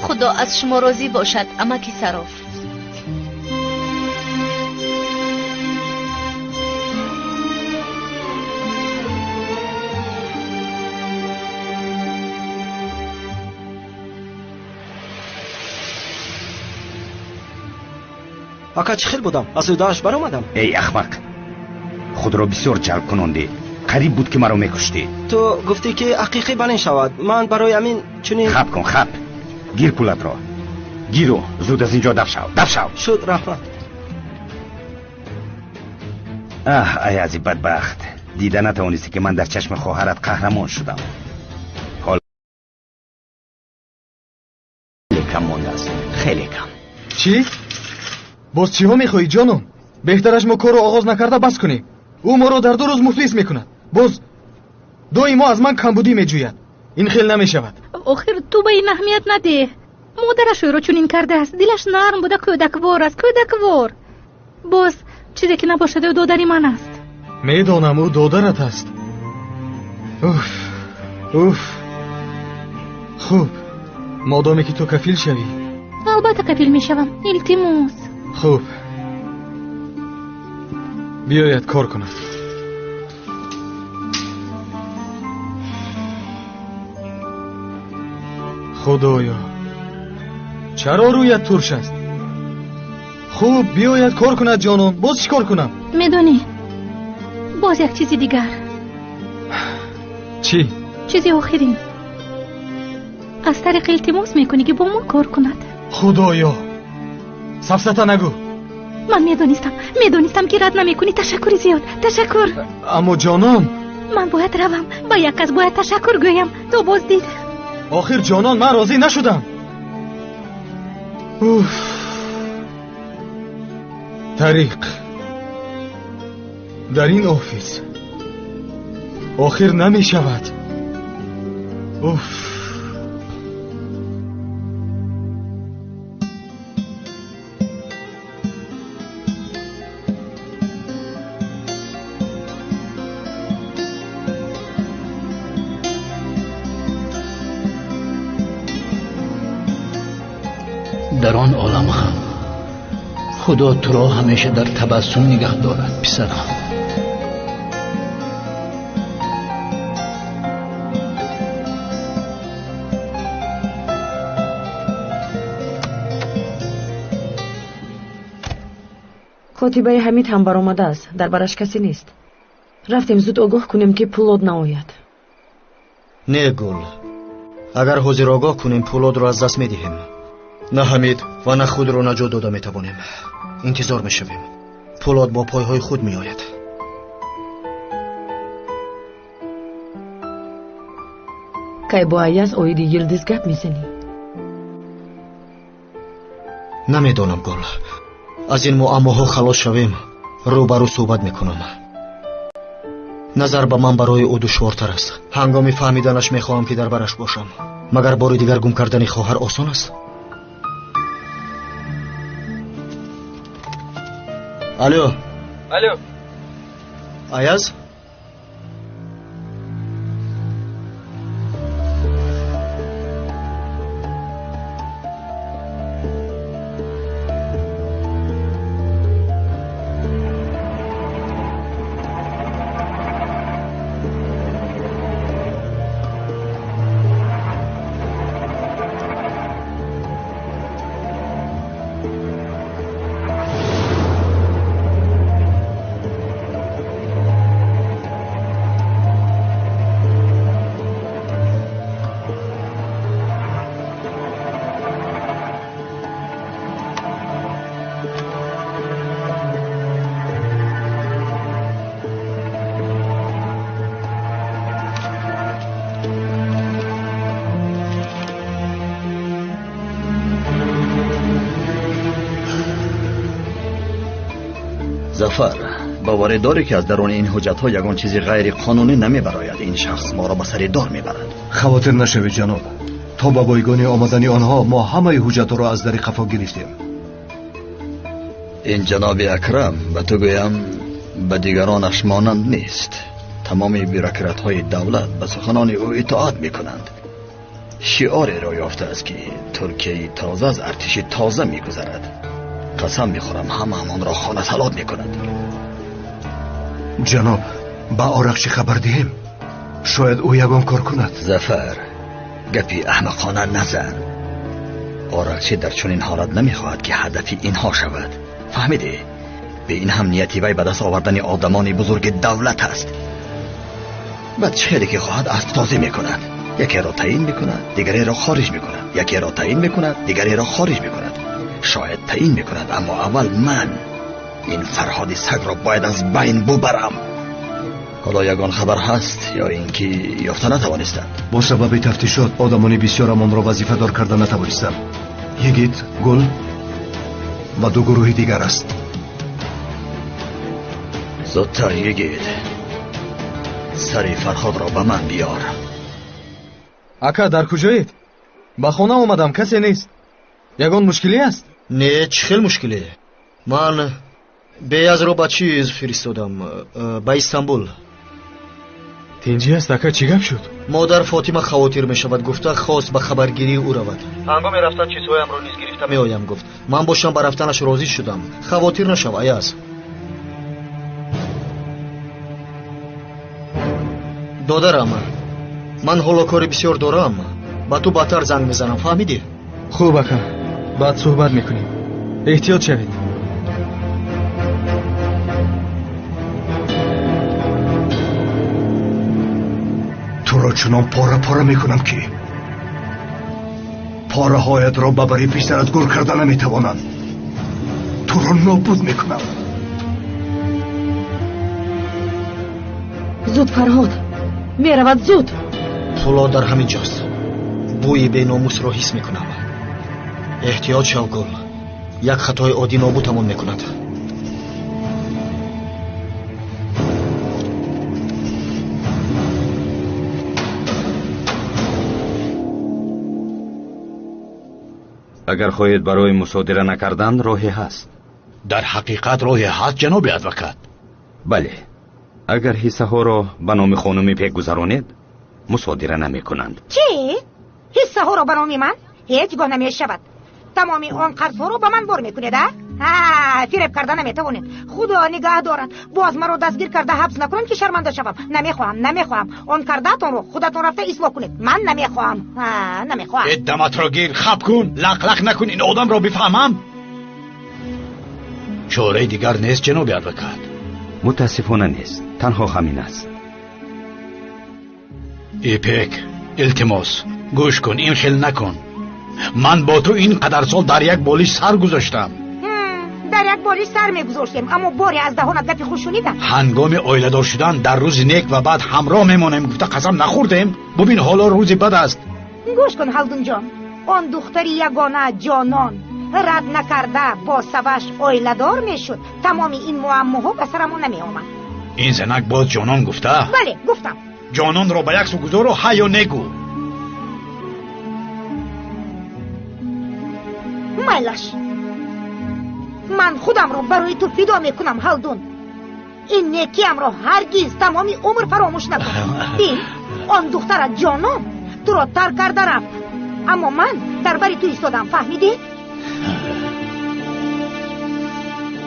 Худо аз шумо розӣ бошад, амаки Сароф. Ака, чӣ хел будам? Аз ӯдааш баромадам. Эй ахмақ, худро бисёр ҷалб кунондӣ. Қариб буд ки маро мекуштӣ. Ту гуфтӣ ки ҳақиқӣ балин шавад. Ман барои ҳамин чунин. Хап кун, хап. Гир пулатро. Гиру зуд аз инҷо даф шав, даф шав. Шуд, раҳмат. Аҳ, Аязи бадбахт, дида натавонистӣ ки ман дар чашми хоҳарат қаҳрамон шудам. Ҳол кам мондааст, хеле кам. Чӣ? Боз чиҳо мехоҳӣ, ҷонон? Беҳтараш мо корро оғоз накарда бас кунем. Ӯ моро дар 2 рӯз муфлис мекунад. Боз доимо аз ман камбудӣ меҷӯяд. Ин хел намешавад. Охир ту ба ин аҳамият надеҳ. Модараш ӯро чунин кардааст. Дилаш нарм буда, кӯдаквор аст, кӯдаквор. Боз чизе ки набошад, ӯ додари ман аст. Медонам, ӯ додарат аст. Уф, уф. Хуб, модоме ки ту кафил шавӣ. Албатта кафил мешавам. Илтимос. Хуб, биёяд кор кунад. Худоё, чаро рӯят турш аст? Хуб, биёяд кор кунад, ҷонон. Боз чӣ кор кунам? Медонӣ, боз як чизи дигар. Чӣ? Чизи охирин. Аз тариқи илтимос мекунӣ ки бо мо кор кунад. Худоё, сафсата нагӯ. Ман медонистам, медонистам ки рад намекунӣ. Ташаккури зиёд, ташаккур. Аммо ҷонон, ман бояд равам. Ба як кас бояд ташаккур гӯям. То боз дид. Охир ҷонон, ман розӣ нашудам. Уф. Тариқ дар ин офис охир намешавад. Уф. Дар он олам ҳам Худо туро ҳамеша дар табассум нигаҳ дорад, писарам. Котибаи Ҳамид ҳам баромадааст, дар бараш касе нест. Рафтем зуд огоҳ кунем ки Пулод наояд. Не, Гул, агар ҳозир огоҳ кунем, Пулодро аз даст медиҳем. На Ҳамид ва на худро наҷот дода метавонем. Интизор мешавем. Пулод бо пойҳои худ меояд. Кай бо Аяз оиди Йилдиз гап мезанӣ? Намедонам, Гул. Аз ин муаммоҳо халос шавем, рӯ ба рӯ суҳбат мекунам. Назар ба ман барои ӯ душвортар аст. Ҳангоми фаҳмиданаш мехоҳам ки дар бараш бошам. Магар бори дигар гум кардани хоҳар осон аст? Алло. Алло. Аяз? Зафар, боварӣ дорӣ ки аз даруни ин ҳуҷҷатҳо ягон чизи ғайриқонунӣ намебарояд? Ин шахс моро ба сари дор мебарад. Хавотир нашавед, ҷаноб. То ба бойгонӣ омадани онҳо мо ҳамаи ҳуҷҷатҳоро аз дари қафо гирифтем. Ин ҷаноби Акрам, ба ту гӯям, ба дигаронаш монанд нест. Тамоми бюрократҳои давлат ба суханони ӯ итоат мекунанд. Шиореро ёфтааст ки Туркияи тоза аз артиши тоза мегузарад. Қасам мехӯрам, ҳамаамонро хонасалот мекунад. Ҷаноб, ба Орақчӣ хабар диҳем? Шояд ӯ ягон кор кунад. Зафар, гапи аҳмақона назан. Орақчӣ дар чунин ҳолат намехоҳад ки ҳадафи инҳо шавад. Фаҳмидӣ? Бе ин ҳам нияти вай ба даст овардани одамони бузурги давлат аст. Баъд чӣ хеле ки хоҳад асбтозӣ мекунад. Якеро таъин мекунад, дигареро хориҷ мекунад. Якеро таъин мекунад, дигареро хориҷ мекунад. Шояд таъин мекунад, аммо аввал ман ин Фарҳоди сагро бояд аз байн бубарам. Ҳоло ягон хабар ҳаст ё ин ки ёфта натавонистанд? Бо сабаби тафтишот одамони бисёрам онро вазифадор карда натавонистанд. Йигит, Гул ва ду гурӯҳи дигар аст. Зудтар Йигит, сари Фарҳодро ба ман биёр. Ака, дар куҷоед? Ба хона омадам, касе нест. Ягон мушкилӣ аст? Не, чӣ хел мушкиле? Ман Беязро ба чиз фиристодам, ба Истанбул. Тинҷӣ аст, ака, чӣ гап шуд? Модар Фотима хавотир мешавад, гуфта хост ба хабаргирии ӯ равад. Ҳангоми рафтан чизҳоямро низ гирифта меоям, гуфт. Ман бошам ба рафтанаш розӣ шудам. Хавотир нашав, Аяз. Додарам, ман ҳоло кори бисёр дорам. Ба ту баъдтар занг мезанам, фаҳмидӣ? Хуб, ака, баъд суҳбат мекунем. Эҳтиёт шавед. Туро чунон пора-пора мекунам, ки пораҳоятро ба бари писарат гур карда наметавонанд. Туро нобуд мекунам. Зуд, Фарҳод, меравад, зуд. Пуло дар ҳамин ҷост. Бӯи беномусро ҳис мекунам. Эҳтиёт шав, Гул. Як хатои оддӣ нобудамон мекунад. Агар хоҳед барои мусодира накардан роҳе ҳаст. Дар ҳақиқат роҳе ҳаст, ҷаноби адвокат? Бале. Агар ҳиссаҳоро ба номи хонуми Пек гузаронед, мусодира намекунанд. Чӣ? Ҳиссаҳоро ба номи ман? Ҳеҷ гоҳ намешавад. Тамоми он қарзҳоро ба ман бор мекунед, а? Фиреб карда наметавонед. Худо нигаҳ дорад. Боз маро дастгир карда ҳабс накунанд, ки шарманда шавам. Намехоҳам, намехоҳам. Он кардаатонро худатон рафта ислоҳ кунед. Ман намехоҳам. Намехоҳам. Э, даматро гир, хаб кун, лақ-лақ накун, ин одамро бифаҳмам. Чораи дигар нест, ҷаноби адвокат. Мутаассифона нест, танҳо ҳамин аст. Ипек, илтимос, гӯш кун, ин хел накун. Ман бо ту ин қадар сол дар як болиш сар гузоштам. Дар як болиш сар мегузоштем, аммо боре аз даҳонат гапи хуш шунидам. Ҳангоми оиладор шудан дар рӯзи нек ва бад ҳамроҳ мемонем гуфта қасам нахӯрдем. Бубин, ҳоло рӯзи бад аст. Гӯш кун, Ҳалдунҷон, он духтари ягона ҷонон рад накарда бо саваш оиладор мешуд, тамоми ин муаммоҳо ба сарамон намеомад. Ин занак боз ҷонон гуфта? Бале, гуфтам. Ҷононро ба як су гузору ҳа ё негӯ. Майлаш, ман худамро барои ту фидо мекунам, Ҳалдун. Ин некиамро ҳаргиз тамоми умр фаромӯш накун. Бин, он духтарат ҷонон туро тарк карда рафт, аммо ман дар бари ту истодам, фаҳмидӣ?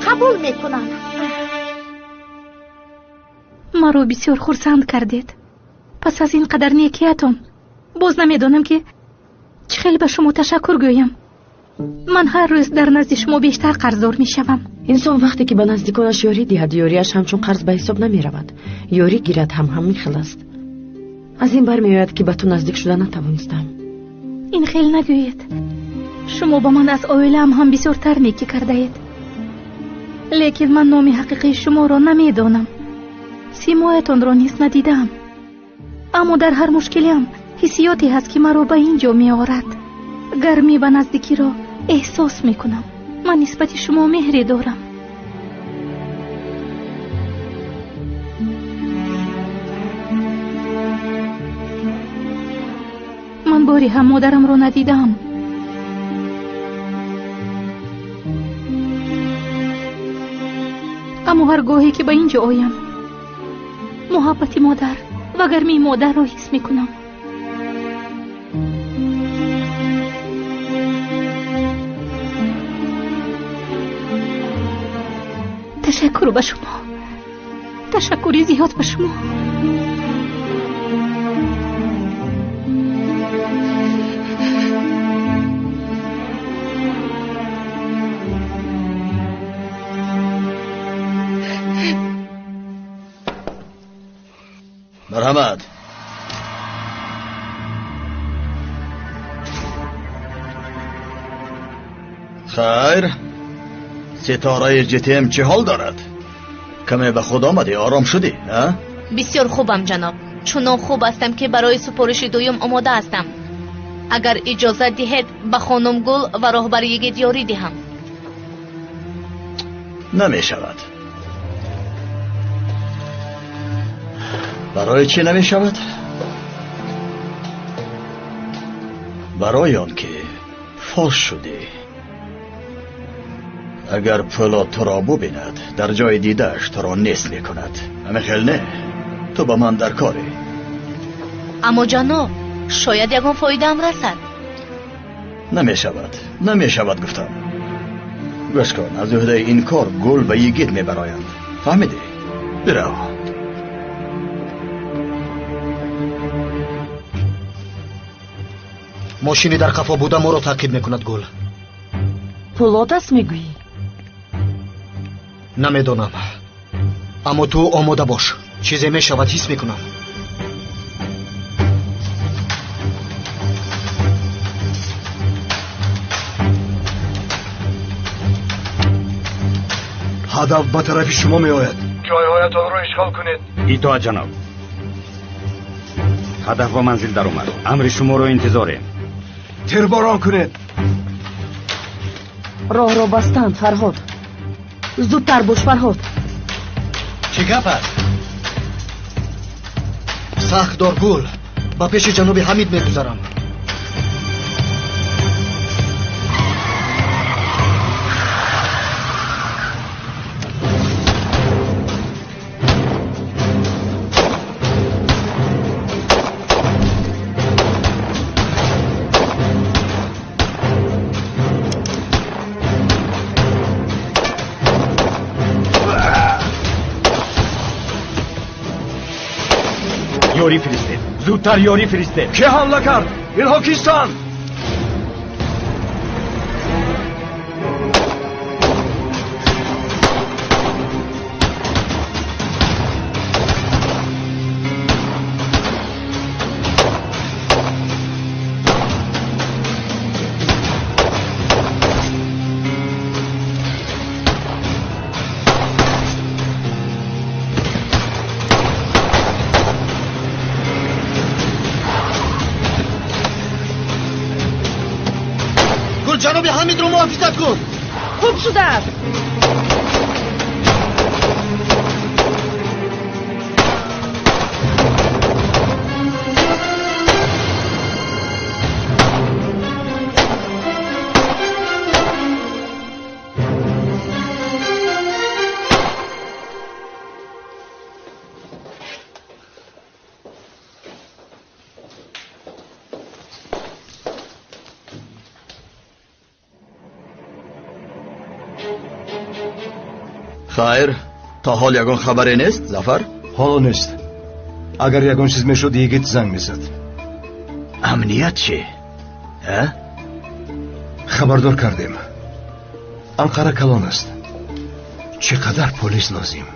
Қабул мекунам. Маро бисёр хурсанд кардед. Пас аз ин қадар некиятон боз намедонам, ки чӣ хел ба шумо ташаккур гӯям. Ман ҳар рӯз дар назди шумо бештар қарздор мешавам. Инсон вақте ки ба наздиконаш ёрӣ диҳад, ёрияш ҳамчун қарз ба ҳисоб намеравад. Ёрӣ гирад ҳам ҳамин хел аст. Аз ин бармеояд, ки ба ту наздик шуда натавонистам. Ин хел нагӯед. Шумо ба ман аз оилаам ҳам бисёртар некӣ кардаед. Лекин ман номи ҳақиқии шуморо намедонам. Симоятонро низ надидаам. Аммо дар ҳар мушкилиам ҳиссиёте ҳаст, ки маро ба ин ҷо меорад. Гармӣ ва наздикиро эҳсос мекунам. Ман нисбати шумо меҳре дорам. Ман бори ҳам модарамро надидаам. Аммо ҳар гоҳе ки ба ин ҷо оям, муҳаббати модар ва гармии модарро ҳис мекунам. Ташаккур ба шумо. Ташаккури зиёд ба шумо. Марҳамат. Хайр, ситораи ҷитем чӣ ҳол дорад? Каме ба худ омадӣ, ором шудӣ, а? Бисёр хубам, ҷаноб. Чунон хуб ҳастам, ки барои супориши дуюм омода ҳастам. Агар иҷозат диҳед, ба хонум Гул ва роҳбари йигит ёрӣ диҳам. Намешавад. Барои чӣ намешавад? Барои он ки фош шудӣ. Агар Пулод туро бубинад, дар ҷои дидааш туро нест мекунад. Ҳамин хел не? Ту ба ман дар корӣ. Аммо ҷаноб, шояд ягон фоидаам расад. Намешавад, намешавад гуфтам. Гӯш кун, аз ӯҳдаи ин кор Гул ва йигит мебароянд. Фаҳмидӣ? Бирав. Мошини дар қафо буда моро таъқиб мекунад, Гул. Пулод аст мегӯӣ? Намедонам, аммо ту омода бош. Чизе мешавад, ҳис мекунам. Ҳадаф ба тарафи шумо меояд. Ҷойҳоятонро ишғол кунед. Итоат, ҷаноб. Ҳадаф ба манзил даромад. Амри шуморо интизорем. Тирборон кунед. Роҳро бастанд, Фарҳод. Зудтар бош, Фарҳод. Чӣ гап аст? Сахт дор, Гул. Ба пеши ҷаноби Ҳамид мегузарам. Ёрӣ фиристед, зудтар ёрӣ фиристед. Кӣ ҳамла кард? Инҳо кистанд? Ҷаноби Ҳамидро муҳофизат кун. Хуб шудааст. Хайр, то ҳол ягон хабаре нест, Зафар? Ҳоло нест. Агар ягон чиз мешуд, йигит занг мезад. Амният чӣ? А? Хабардор кардем. Анқара калон аст. Чӣ қадар полис лозим?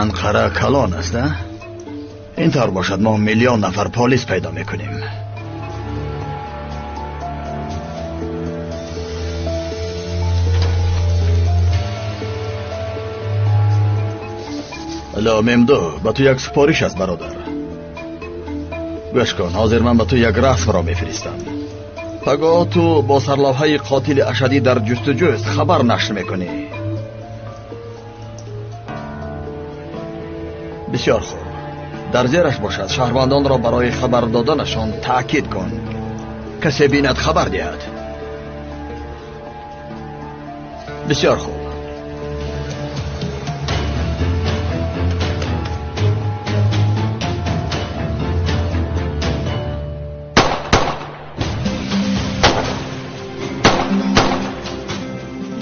Анқара калон аст, а? Ин тавр бошад, мо миллион нафар полис пайдо мекунем. Алло, Мемду, ба ту як супориш аст, бародар. Гӯш кун, ҳозир ман ба ту як расмро мефиристам. Пагоҳ ту бо сарлавҳаи қотили ашадӣ дар ҷустуҷӯст хабар нашр мекунӣ. Бисёр хуб. Дар зераш бошад, шаҳрвандонро барои хабар доданашон таъкид кун. Касе бинад хабар диҳад. Бисёр хуб.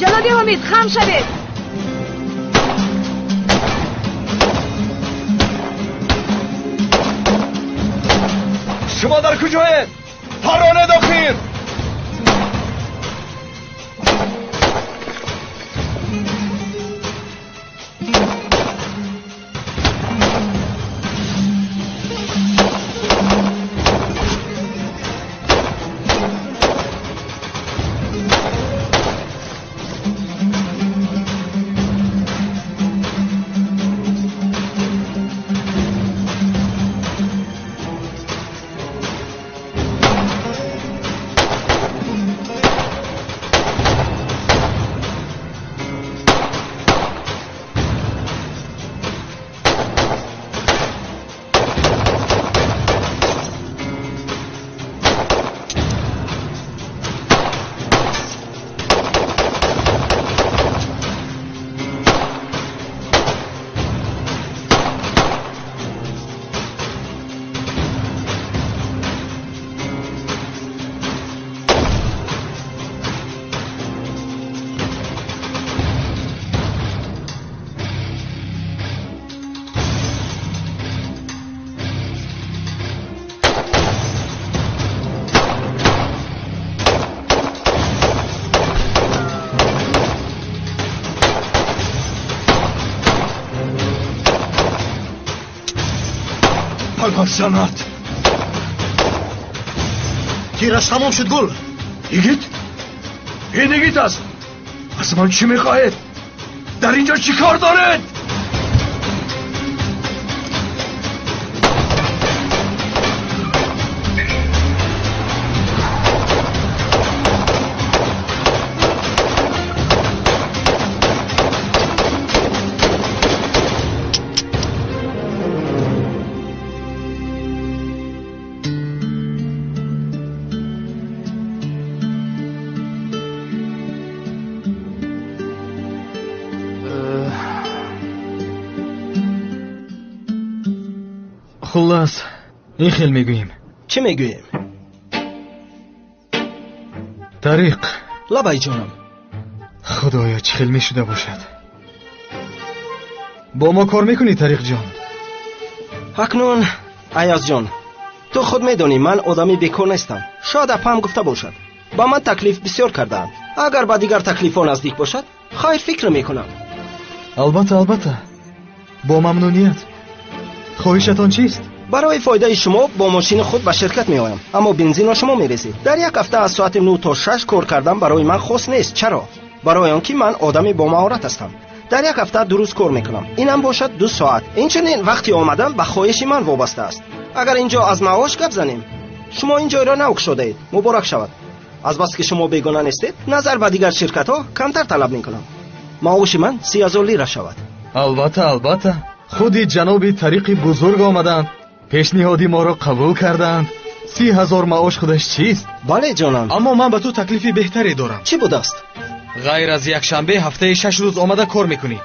Ҷаноби Ҳомид, хам шавед. Шумо дар куҷоед? Паронед охир! Занат. Тираш тамом шуд, Гул. Игит? Ин игит аст. Аз ман чӣ мехоҳед? Дар инҷо чӣ кор доред? Хуллас, ин хел мегӯем. Чӣ мегӯем? Тариқ. Лабай ҷонам. Худоё, чӣ хел мешуда бошад. Бо мо кор мекунӣ, Тариқ ҷон? Акнун, Аяз ҷон, ту худ медонӣ ман одами бекор нестам. Шояд апам гуфта бошад. Ба ман таклиф бисёр кардаанд. Агар ба дигар таклифҳо наздик бошад, хайр фикр мекунам. Албатта, албатта. Бо мамнуният. Хоҳишатон чист? Барои фоидаи шумо бо мошини худ ба ширкат меоям, аммо бензинро шумо мерезед. Дар як ҳафта аз соати 9 то 6 кор кардан барои ман хос нест. Чаро? Барои он ки ман одами бомаҳорат ҳастам. Дар як ҳафта 2 рӯз кор мекунам. Инам бошад 2 соат. Инчунин вақти омадан ба хоҳиши ман вобаста аст. Агар инҷо аз маош гап занем, шумо ин ҷойро нав кушодаед. Муборак шавад. Азбаски шумо бегона нестед, назар ба дигар ширкатҳо камтар талаб мекунам. Маоши ман 30,000 лира шавад. Албатта, албатта. Худи ҷаноби Тариқи бузург омаданд. Пешниҳоди моро қабул карданд. 30,000 маош худаш чист? Бале ҷонам. Аммо ман ба ту таклифи беҳтаре дорам. Чӣ будааст? Ғайр аз якшанбе ҳафтаи 6 рӯз омада кор мекунӣ.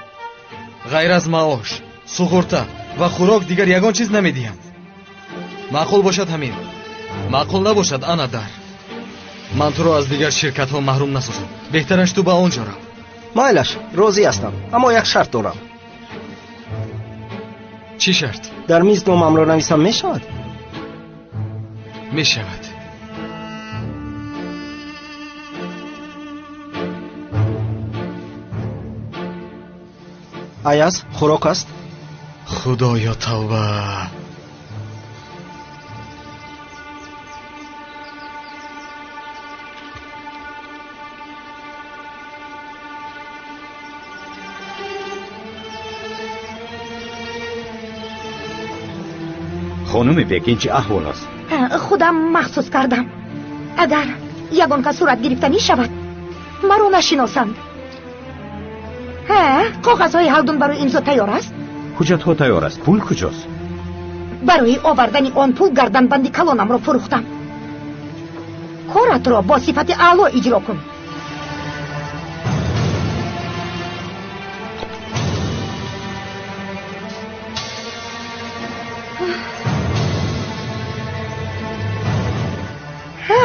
Ғайр аз маош, суғурта ва хӯрок дигар ягон чиз намедиҳам. Маъқул бошад ҳамин. Маъқул набошад ана дар. Ман туро аз дигар ширкатҳо маҳрум насозам. Беҳтараш ту ба он ҷо рав. Майлаш, розӣ ҳастам, аммо як шарт дорам. Чӣ шарт? Дар миз номамро нависам мешавад? Мешавад. Аяз, хӯрок аст? Худоё, тавба! Хонуми бек, ин чӣ аҳвол аст? Худам махсус кардам. Агар ягон кас сурат гирифтанӣ шавад, маро нашиносанд. Коғазҳои ҳалдун барои имзо тайёр аст? Ҳуҷҷатҳо тайёр аст. Пул куҷост? Барои овардани он пул гарданбанди калонамро фурӯхтам. Коратро бо сифати аъло иҷро кун.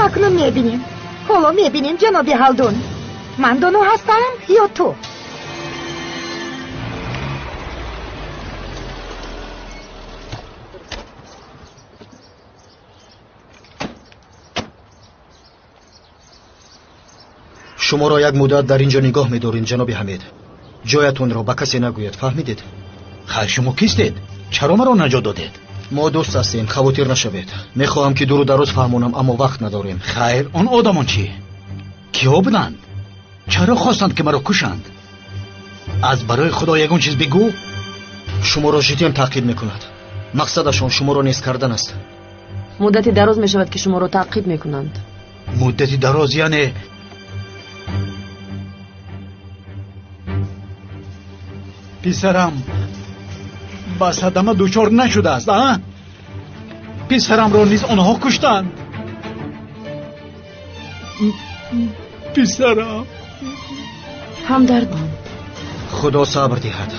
Акнун мебинем. Ҳоло мебинем, ҷаноби Ҳалдун. Ман доно ҳастам ё ту? Шуморо як муддат дар ин ҷо нигоҳ медорем, ҷаноби Ҳамид. Ҷоятонро ба касе нагӯед, фаҳмидед? Хайр, шумо кистед? Чаро маро наҷот додед? Мо дӯст ҳастем, хавотир нашавед. Мехоҳам ки дуру дароз фаҳмонам, аммо вақт надорем. Хайр, он одамон чӣ? Киҳо буданд? Чаро хостанд ки маро кушанд? Аз барои Худо ягон чиз бигӯ. Шуморо житем таъқиб мекунад. Мақсадашон шуморо нест кардан аст. Муддати дароз мешавад ки шуморо таъқиб мекунанд. Муддати дароз яъне писарам ба садама дучор нашудааст, а? Писарамро низ онҳо куштанд. Писарам. Ҳамдард. Худо сабр диҳад.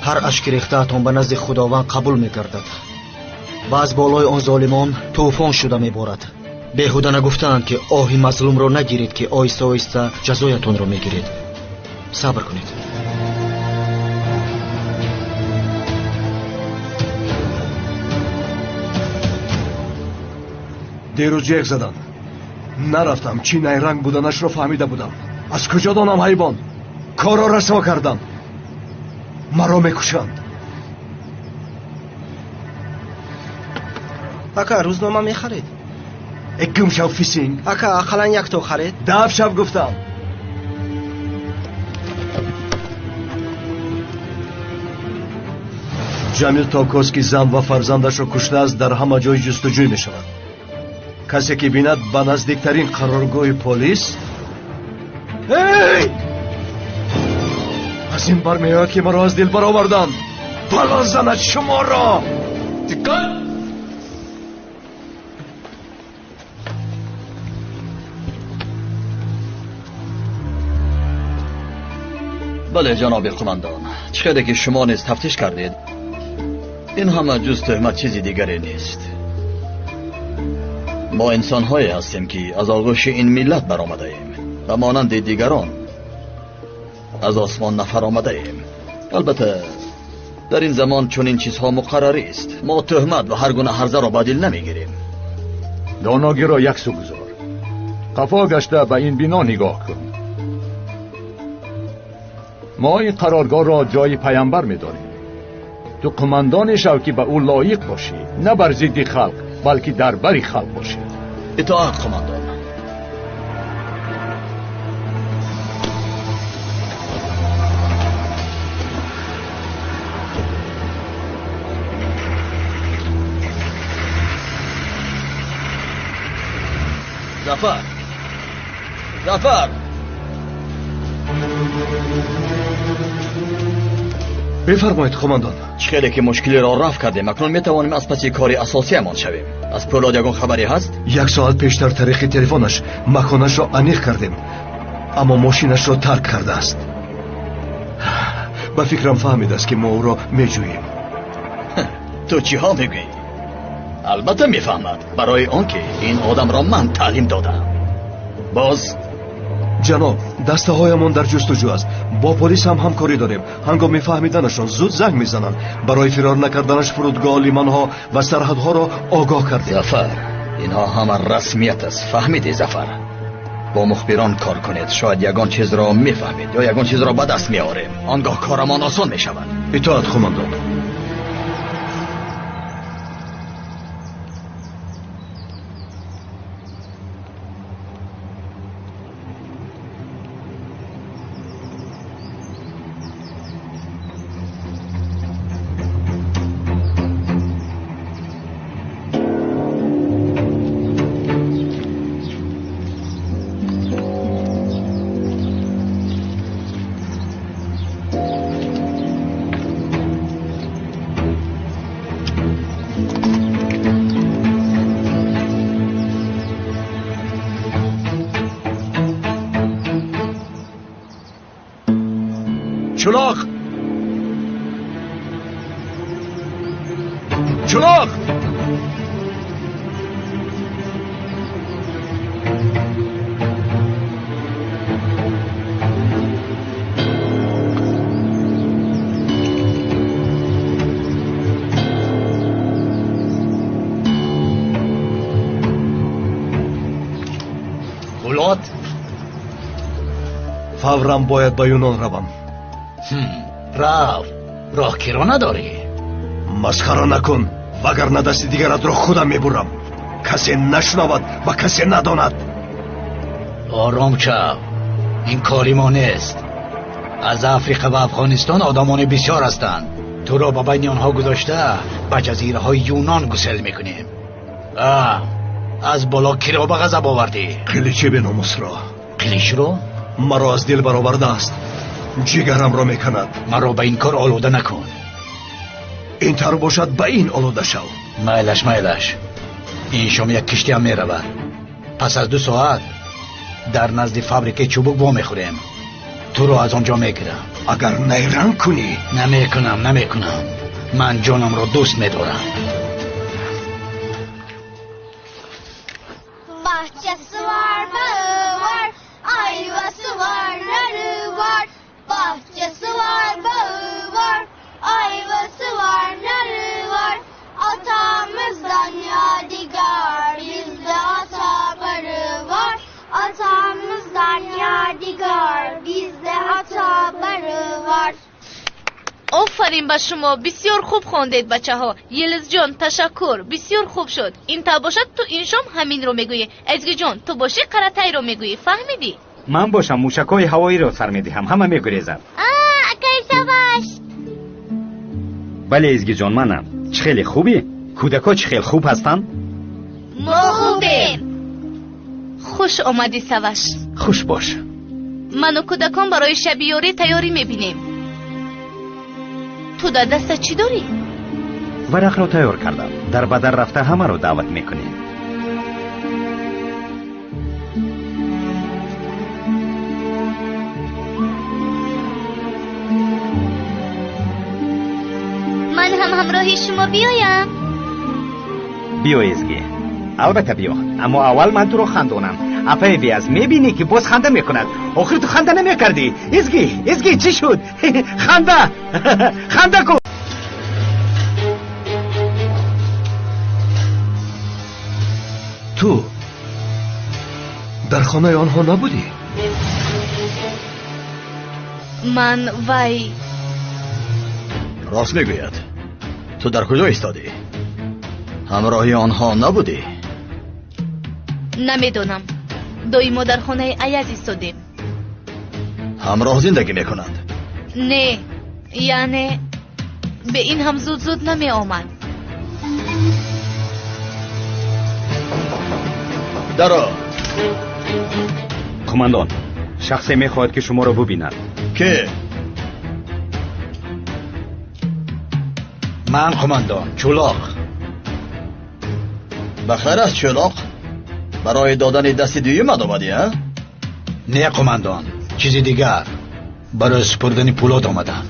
Ҳар ашки рехтаатон ба назди Худованд қабул мегардад ва аз болои он золимон тӯфон шуда меборад. Беҳуда нагуфтаанд ки оҳи мазлумро нагиред, ки оҳиста оҳиста ҷазоятонро мегиред. Сабр кунед. Дирӯз ҷеғ заданд. Нарафтам, чӣ найранг буданашро фаҳмида будам. Аз куҷо донам ҳайвон? Корро расво кардам. Маро мекушанд. Ака, рӯзнома мехаред? Э, гум шав, фисинг! Ака, ақаллан якто харед. Даф шав, гуфтам! Ҷамил Токоз, ки зан ва фарзандашро куштааст, дар ҳама ҷой ҷустуҷӯй мешавад. Касе ки бинад, ба наздиктарин қароргоҳи полис. Эй, аз ин бармеояд, ки маро аз дил бароварданд. Бало занад шуморо! Диққат! Бале, ҷаноби қумандон, чӣ хеле ки шумо низ тафтиш кардед, ин ҳама ҷуз туҳмат чизи дигаре нест. Мо инсонҳое ҳастем, ки аз оғӯши ин миллат баромадаем ва монанди дигарон аз осмон нафаромадаем. Албатта, дар ин замон чунин чизҳо муқаррарист. Мо туҳмат ва ҳар гуна ҳарзаро ба дил намегирем. Доногиро яксу гузор, қафо гашта ба ин бино нигоҳ кун. Мо ин қароргоҳро ҷои паямбар медорем. Ту қумандоне шав, ки ба ӯ лоиқ бошӣ, на бар зидди халқ, балки дар бари халқ бошӣ. Итоат, қумандон. Зафар, Зафар! Бифармоед, қумандон. Чӣ хеле ки мушкилиро рафъ кардем, акнун метавонем аз паси кори асосиямон шавем. Аз Пӯлод ягон хабаре ҳаст? Як соат пештар тариқи телефонаш маконашро аниқ кардем, аммо мошинашро тарк кардааст. Ба фикрам, фаҳмидааст, ки мо ӯро меҷӯем. Ту чиҳо мегӯӣ? Албатта мефаҳмад, барои он ки ин одамро ман таълим додам. Боз Ҷаноб, дастаҳоямон дар ҷустуҷӯ аст. Бо полис ҳам ҳамкорӣ дорем. Ҳангоми фаҳмиданашон зуд занг мезананд. Барои фирор накарданаш фурудгоҳ, лиманҳо ва сарҳадҳоро огоҳ кардем. Зафар, инҳо ҳама расмият аст, фаҳмидӣ? Зафар, бо мухбирон кор кунед, шояд ягон чизро мефаҳмед ё ягон чизро ба даст меорем. Он гоҳ корамон осон мешавад. Итоат, қумандон. Чулоқ! Чулоқ! Пулод? Фавран бояд ба Юнон равам. Рав, роҳ киро надорӣ. Масхара накун, вагарна дасти дигаратро худам мебурам. Касе нашунавад ва касе надонад. Ором шав, ин кори мо нест. Аз Африқа ва Афғонистон одамони бисёр ҳастанд. Туро ба байни онҳо гузошта ба ҷазираҳои Юнон гусел мекунем. Аз боло киро ба ғазаб овардӣ? Қиличи беномусро. Қиличро? Маро аз дил баровардааст, ҷигарамро меканад. Маро ба ин кор олуда накун. Ин тавр бошад, ба ин олуда шав. Майлаш, майлаш. Ин шом як киштиам меравад. Пас аз 2 соат дар назди фабрикаи чӯбук вомехӯрем. Туро аз он ҷо мегирам. Агар найранг кунӣ. Намекунам, намекунам. Ман ҷонамро дӯст медорам. Bahçesi var, bağı var, ayvası var, narı var. Bahçesi var, bağı var, ayvası var, narı var. Atamızdan yadigar, bizde ata barı var. Atamızdan yadigar, bizde ata barı var. Офарин ба шумо, бисёр хуб хондед бачаҳо. Йилдизҷон, ташаккур, бисёр хуб шуд. Ин та бошад, ту ин шом ҳаминро мегӯӣ. Эзгиҷон, ту бошӣ Қаратайро мегӯӣ, фаҳмидӣ? Ман бошам мушакҳои ҳавоиро сар медиҳам, ҳама мегурезанд. Акай Саваш. Бале, Эзгиҷон, манам. Чӣ хеле хубӣ? Кӯдакҳо чӣ хел хуб ҳастанд? Мо хубем. Хуш омадӣ, Саваш. Хуш бош. Ману кӯдакон барои шаби ёрӣ тайёрӣ мебинем. Ту дар дастат чӣ дорӣ? Варақро тайёр кардам. Дар ба дар рафта ҳамаро даъват мекунем. Ман ҳам ҳамроҳи шумо биёям. Биё, Эзгӣ. Албатта биё, аммо аввал ман туро хандонам. Апаи Биаз, мебинӣ ки боз ханда мекунад. Охир ту ханда намекардӣ. Эзгӣ, Эзгӣ, чӣ шуд? Ханда, ханда кун. Ту дар хонаи онҳо набудӣ? Ман вай. Рост мегӯяд. Ту дар куҷо истодӣ? Ҳамроҳи онҳо набудӣ? Намедонам. Доимо дар хонаи Аяз истодем. Ҳамроҳ зиндагӣ мекунанд? Не, яъне бе ин ҳам зуд-зуд намеомад. Даро. Қумандон, шахсе мехоҳад ки шуморо бубинад. Ке? Ман, қумандон, Чӯлоқ. Ба хайр аст, Чӯлоқ? Барои додани дасти дуюмат омадӣ, а? Не, қумандон, чизи дигар. Барои супурдани Пулод омадам.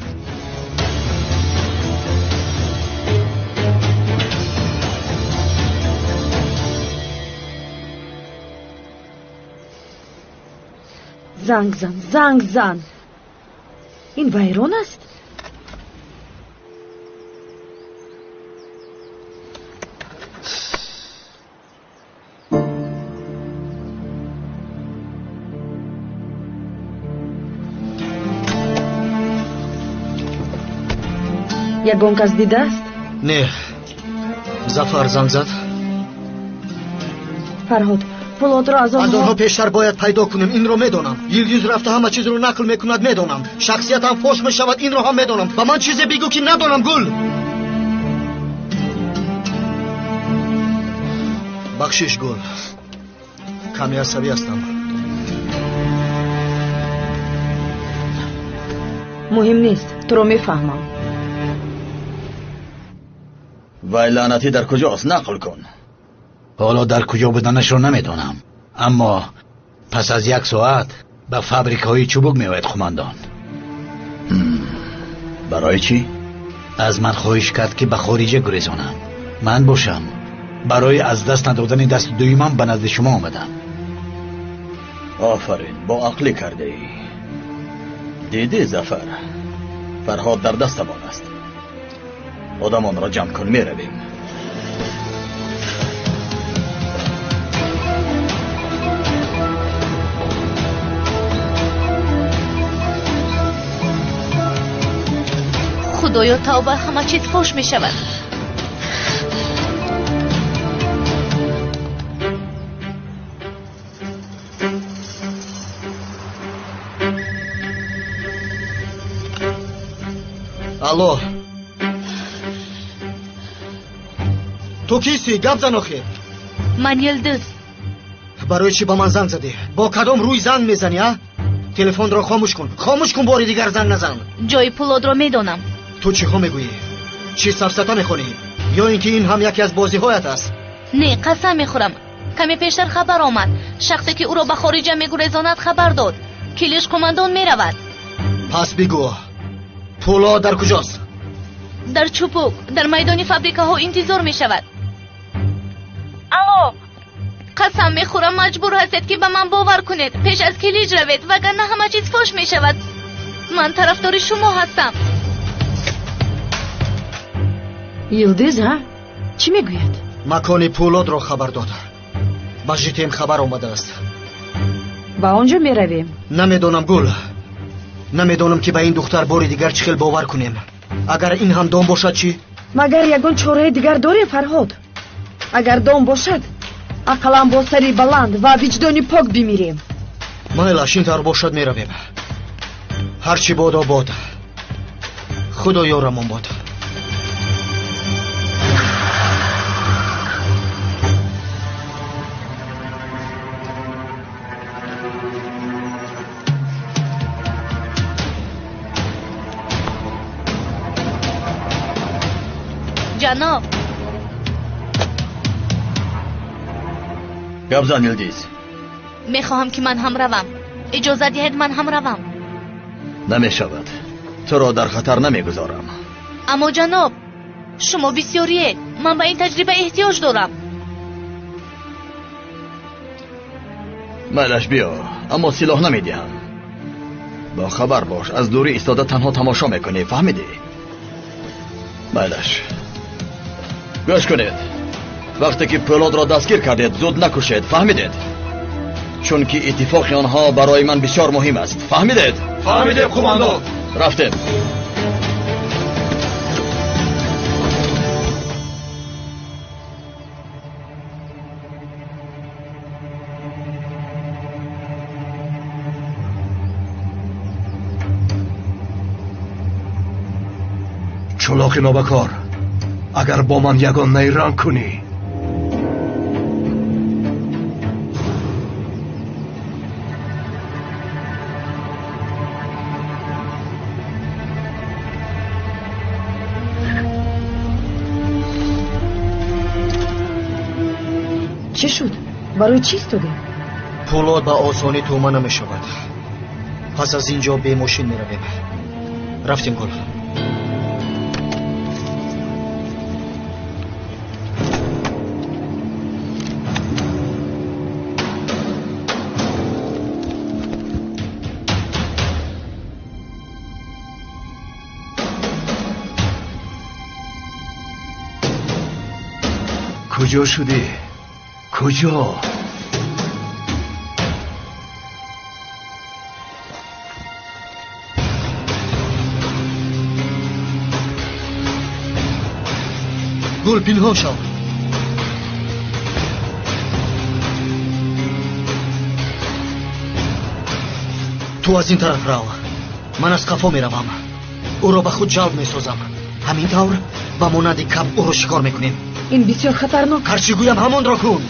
Занг зан, занг зан. Ин вайрон аст? Ягон кас дидааст? Не. Зафар занг зад. Фарҳод, Пулодро аз онҳо пештар бояд пайдо кунем, инро медонам. Йилдиз рафта ҳама чизро нақл мекунад, медонам. Шахсиятам фош мешавад, инро ҳам медонам. Ба ман чизе бигӯ ки надонам, Гул. Бахшиш, Гул. Каме асабӣ ҳастам. Муҳим нест, туро мефаҳмам. Вай лаънатӣ дар куҷост? Нақл кун. Ҳоло дар куҷо буданашро намедонам, аммо пас аз як соат ба фабрикаҳои чӯбук меояд, қумандон. Барои чӣ? Аз ман хоҳиш кард ки ба хориҷа гурезонам. Ман бошам барои аз даст надодани дасти дуюмам ба назди шумо омадам. Офарин, бо ақлӣ кардаӣ. Дидӣ, Зафар, Фарҳод дар дастамон аст. Одамонро ҷамъ кун, меравем. Худоё, тавба, ҳама чиз фош мешавад. Алло, ту кистӣ? Гап зан охир. Ман Йилдиз. Барои чӣ ба ман занг задӣ? Бо кадом рӯй занг мезанӣ, а? Телефонро хомӯш кун, хомӯш кун, бори дигар занг назан. Ҷои Пулодро медонам. Ту чиҳо мегӯӣ? Чӣ сафсата мехонӣ? Ё ин ки ин ҳам яке аз бозиҳоят аст? Не, қасам мехӯрам. Каме пештар хабар омад. Шахсе ки ӯро ба хориҷа мегурезонад хабар дод. Килиш қумандон меравад. Пас бигӯ, Пулод дар куҷост? Дар Чӯпук, дар майдони фабрикаҳо интизор мешавад. Алло, қасам мехӯрам, маҷбур ҳастед ки ба ман бовар кунед. Пеш аз Килиҷ равед, вагарна ҳама чиз фош мешавад. Ман тарафдори шумо ҳастам. Йилдиз, а? Чӣ мегӯяд? Макони Пулодро хабар дод. Ба ЖТМ хабар омадааст. Ба он ҷо меравем? Намедонам, Гул. Намедонам ки ба ин духтар бори дигар чӣ хел бовар кунем. Агар ин ҳам дом бошад чӣ? Магар ягон чораи дигар дорем, Фарҳод? Агар дом бошад, ақаллан бо сари баланд ва виҷдони пок бимирем. Майлаш, ин тавр бошад, меравем. Ҳарчи бодо бод. Худо ёрамон бод. Ҷаноб. Гап зан, Илдиз. Мехоҳам ки ман ҳам равам. Иҷоза диҳед ман ҳам равам. Намешавад. Туро дар хатар намегузорам. Аммо ҷаноб, шумо бисёриед. Ман ба ин таҷриба эҳтиёҷ дорам. Майлаш, биё, аммо силоҳ намедиҳам. Бо хабар бош, аз дурӣ истода танҳо тамошо мекунӣ, фаҳмидӣ? Майлаш. Гӯш кунед. Вақте ки Пӯлодро дастгир кардед, зуд накушед, фаҳмидед? Чунки иттифоқи онҳо барои ман бисёр муҳим аст. Фаҳмидед? Фаҳмидем, қумандон. Рафтем. Чулоқи нобакор, агар бо ман ягон найранг кунӣ. Чӣ шуд? Барои чӣ истодем? Пӯлод ба осонӣ тӯъма намешавад. Пас аз ин ҷо бемошин меравем. Рафтем, Гул. Куҷо шудӣ? Куҷо? Гул, пинҳон шав. Ту аз ин тараф рав, ман аз қафо меравам. Ӯро ба худ ҷалб месозам. Ҳамин тавр ба монанди каб ӯро шикор мекунем. Ин бисёр хатарнок. Ҳарчи гӯям ҳамонро кун.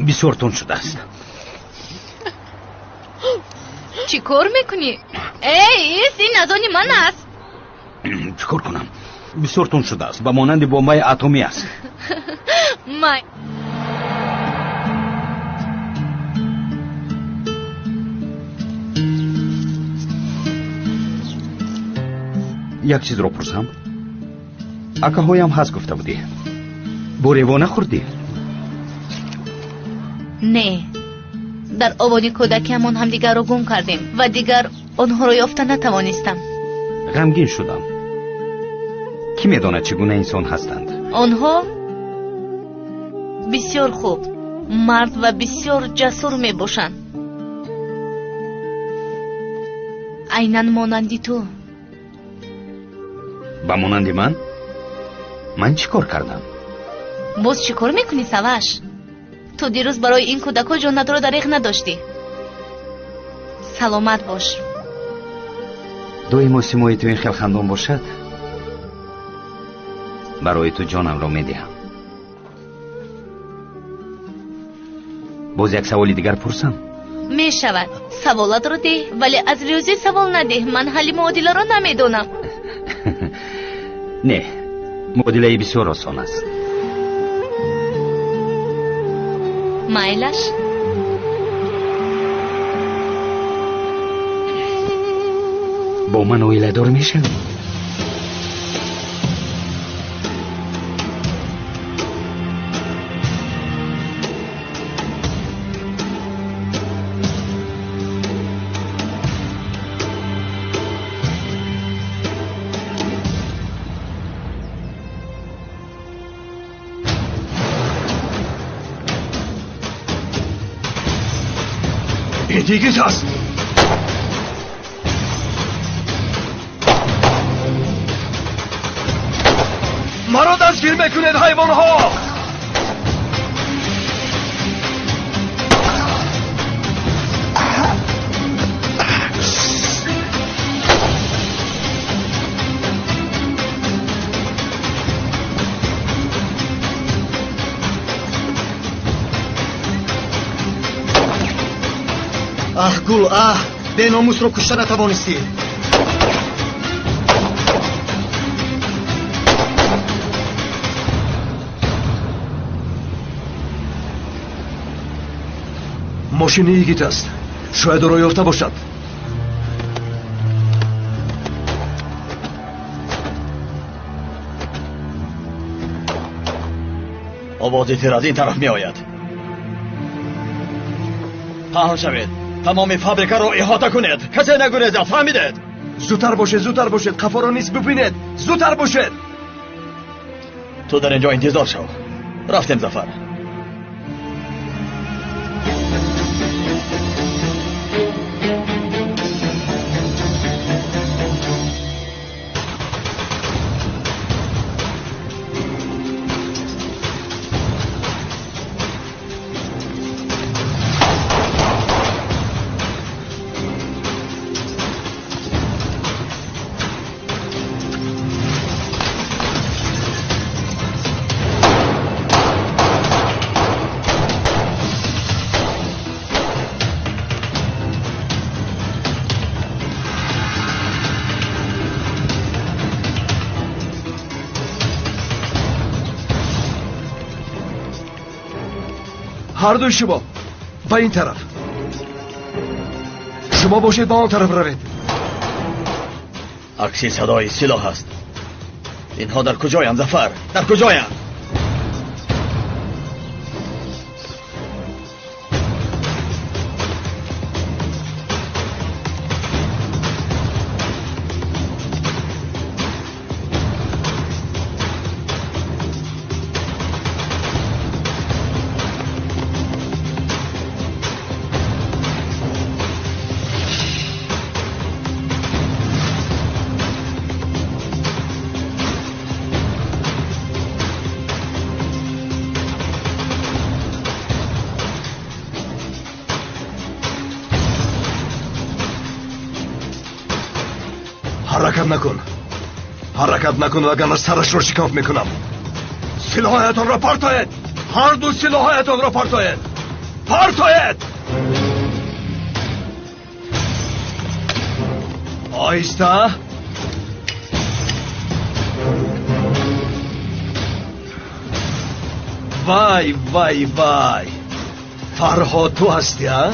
Бисёр тунд шудааст. Чӣ кор мекунӣ? Эй, ис, ин аз они ман аст. Чӣ кор кунам? Бисёр тунд шудааст, ба монанди бомбаи атомӣ аст. Май. Як чизро пурсам? Акаҳоям ҳаст гуфта будӣ. Бо рево нахӯрдӣ? Не. Дар овони кӯдакиамон ҳамдигарро гум кардем ва дигар онҳоро ёфта натавонистам. Ғамгин шудам. Кӣ медонад чӣ гуна инсон ҳастанд? Онҳо бисёр хуб, мард ва бисёр ҷасур мебошанд. Айнан монанди ту. Ба монанди ман? Ман чӣ кор кардам? Боз чӣ кор мекунӣ, Саваш? Ту дирӯз барои ин кӯдакҳо ҷонатро дареғ надоштӣ. Саломат бош. Доимо симои ту ин хел хандон бошад, барои ту ҷонамро медиҳам. Боз як саволи дигар пурсам? Мешавад. Саволатро деҳ, вале аз риёзӣ савол надеҳ. Ман ҳалли муодиларо намедонам. Не, муодилаи бисёр осон аст. Майлаш. Бо ман оиладор мешавӣ? Йигит, йигит аст. Маро дастгир мекунед, ҳайвонҳо! Аҳ, Гул, аҳ, беномусро кушта натавонистӣ. Мошини йигит аст. Шояд ӯро ёфта бошад. Овози тир аз ин тараф меояд. Паҳн шавед. Тамоми фабрикаро иҳота кунед. Касе нагурезад, фаҳмидед? Зудтар бошед, зудтар бошед, қафоро низ бибинед. Зудтар бошед. Ту дар инҷо интизор шав. Рафтем, Зафар. Ҳар дуи шумо ба ин тараф. Шумо бошед, ба он тараф равед. Акси садои силоҳ аст. Инҳо дар куҷоянд, Зафар? Дар куҷоянд? Ҳаракат накун, ҳаракат накун, вагарна сарашро шикоф мекунам. Силоҳаятонро партоед, ҳар ду силоҳаятонро партоед, партоед. Оҳиста. Вай, вай, вай, Фарҳод, ту ҳастӣ, а?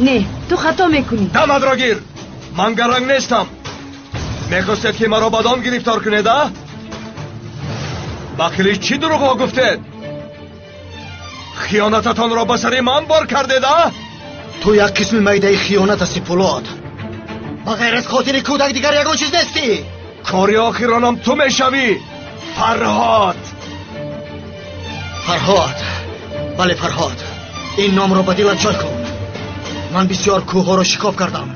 Не, ту хато мекунӣ. Дамадро гир. Ман гаранг нестам. Мехостед, ки маро ба дом гирифтор кунед, а? Ба қилич чӣ дурӯғҳо гуфтед? Хиёнататонро ба сари ман бор кардед, а? Ту як қисми майдаи хиёнат ҳасти, Пулод. Ба ғайр аз хотири кӯдак дигар ягон чиз нестӣ. Кори охиронам ту мешавӣ, Фарҳод. Фарҳод, бале, Фарҳод, ин номро ба дилат ҷой кун. Ман бисёр кӯҳҳоро шикоф кардам.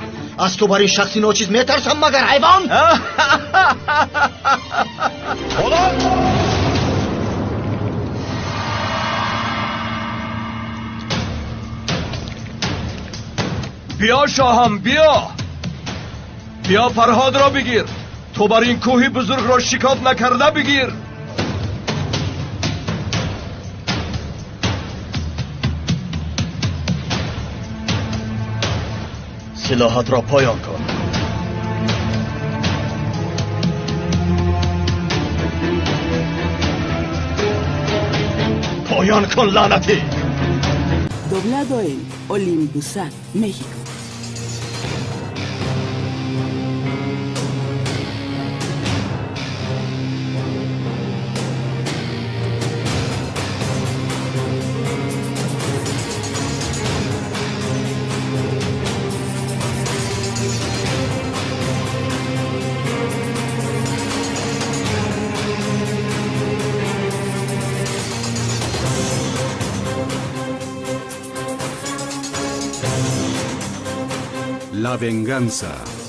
Аз ту бар ин шахси ночиз метарсам, магар ҳайвон? Биё, шоҳам, биё, биё, Фарҳодро бигир. Ту бар ин кӯҳи бузургро шикоф накарда бигир. Силоҳатро поён кун. Поён кун, лаънатӣ. Doblado en Olympusat, México. La venganza.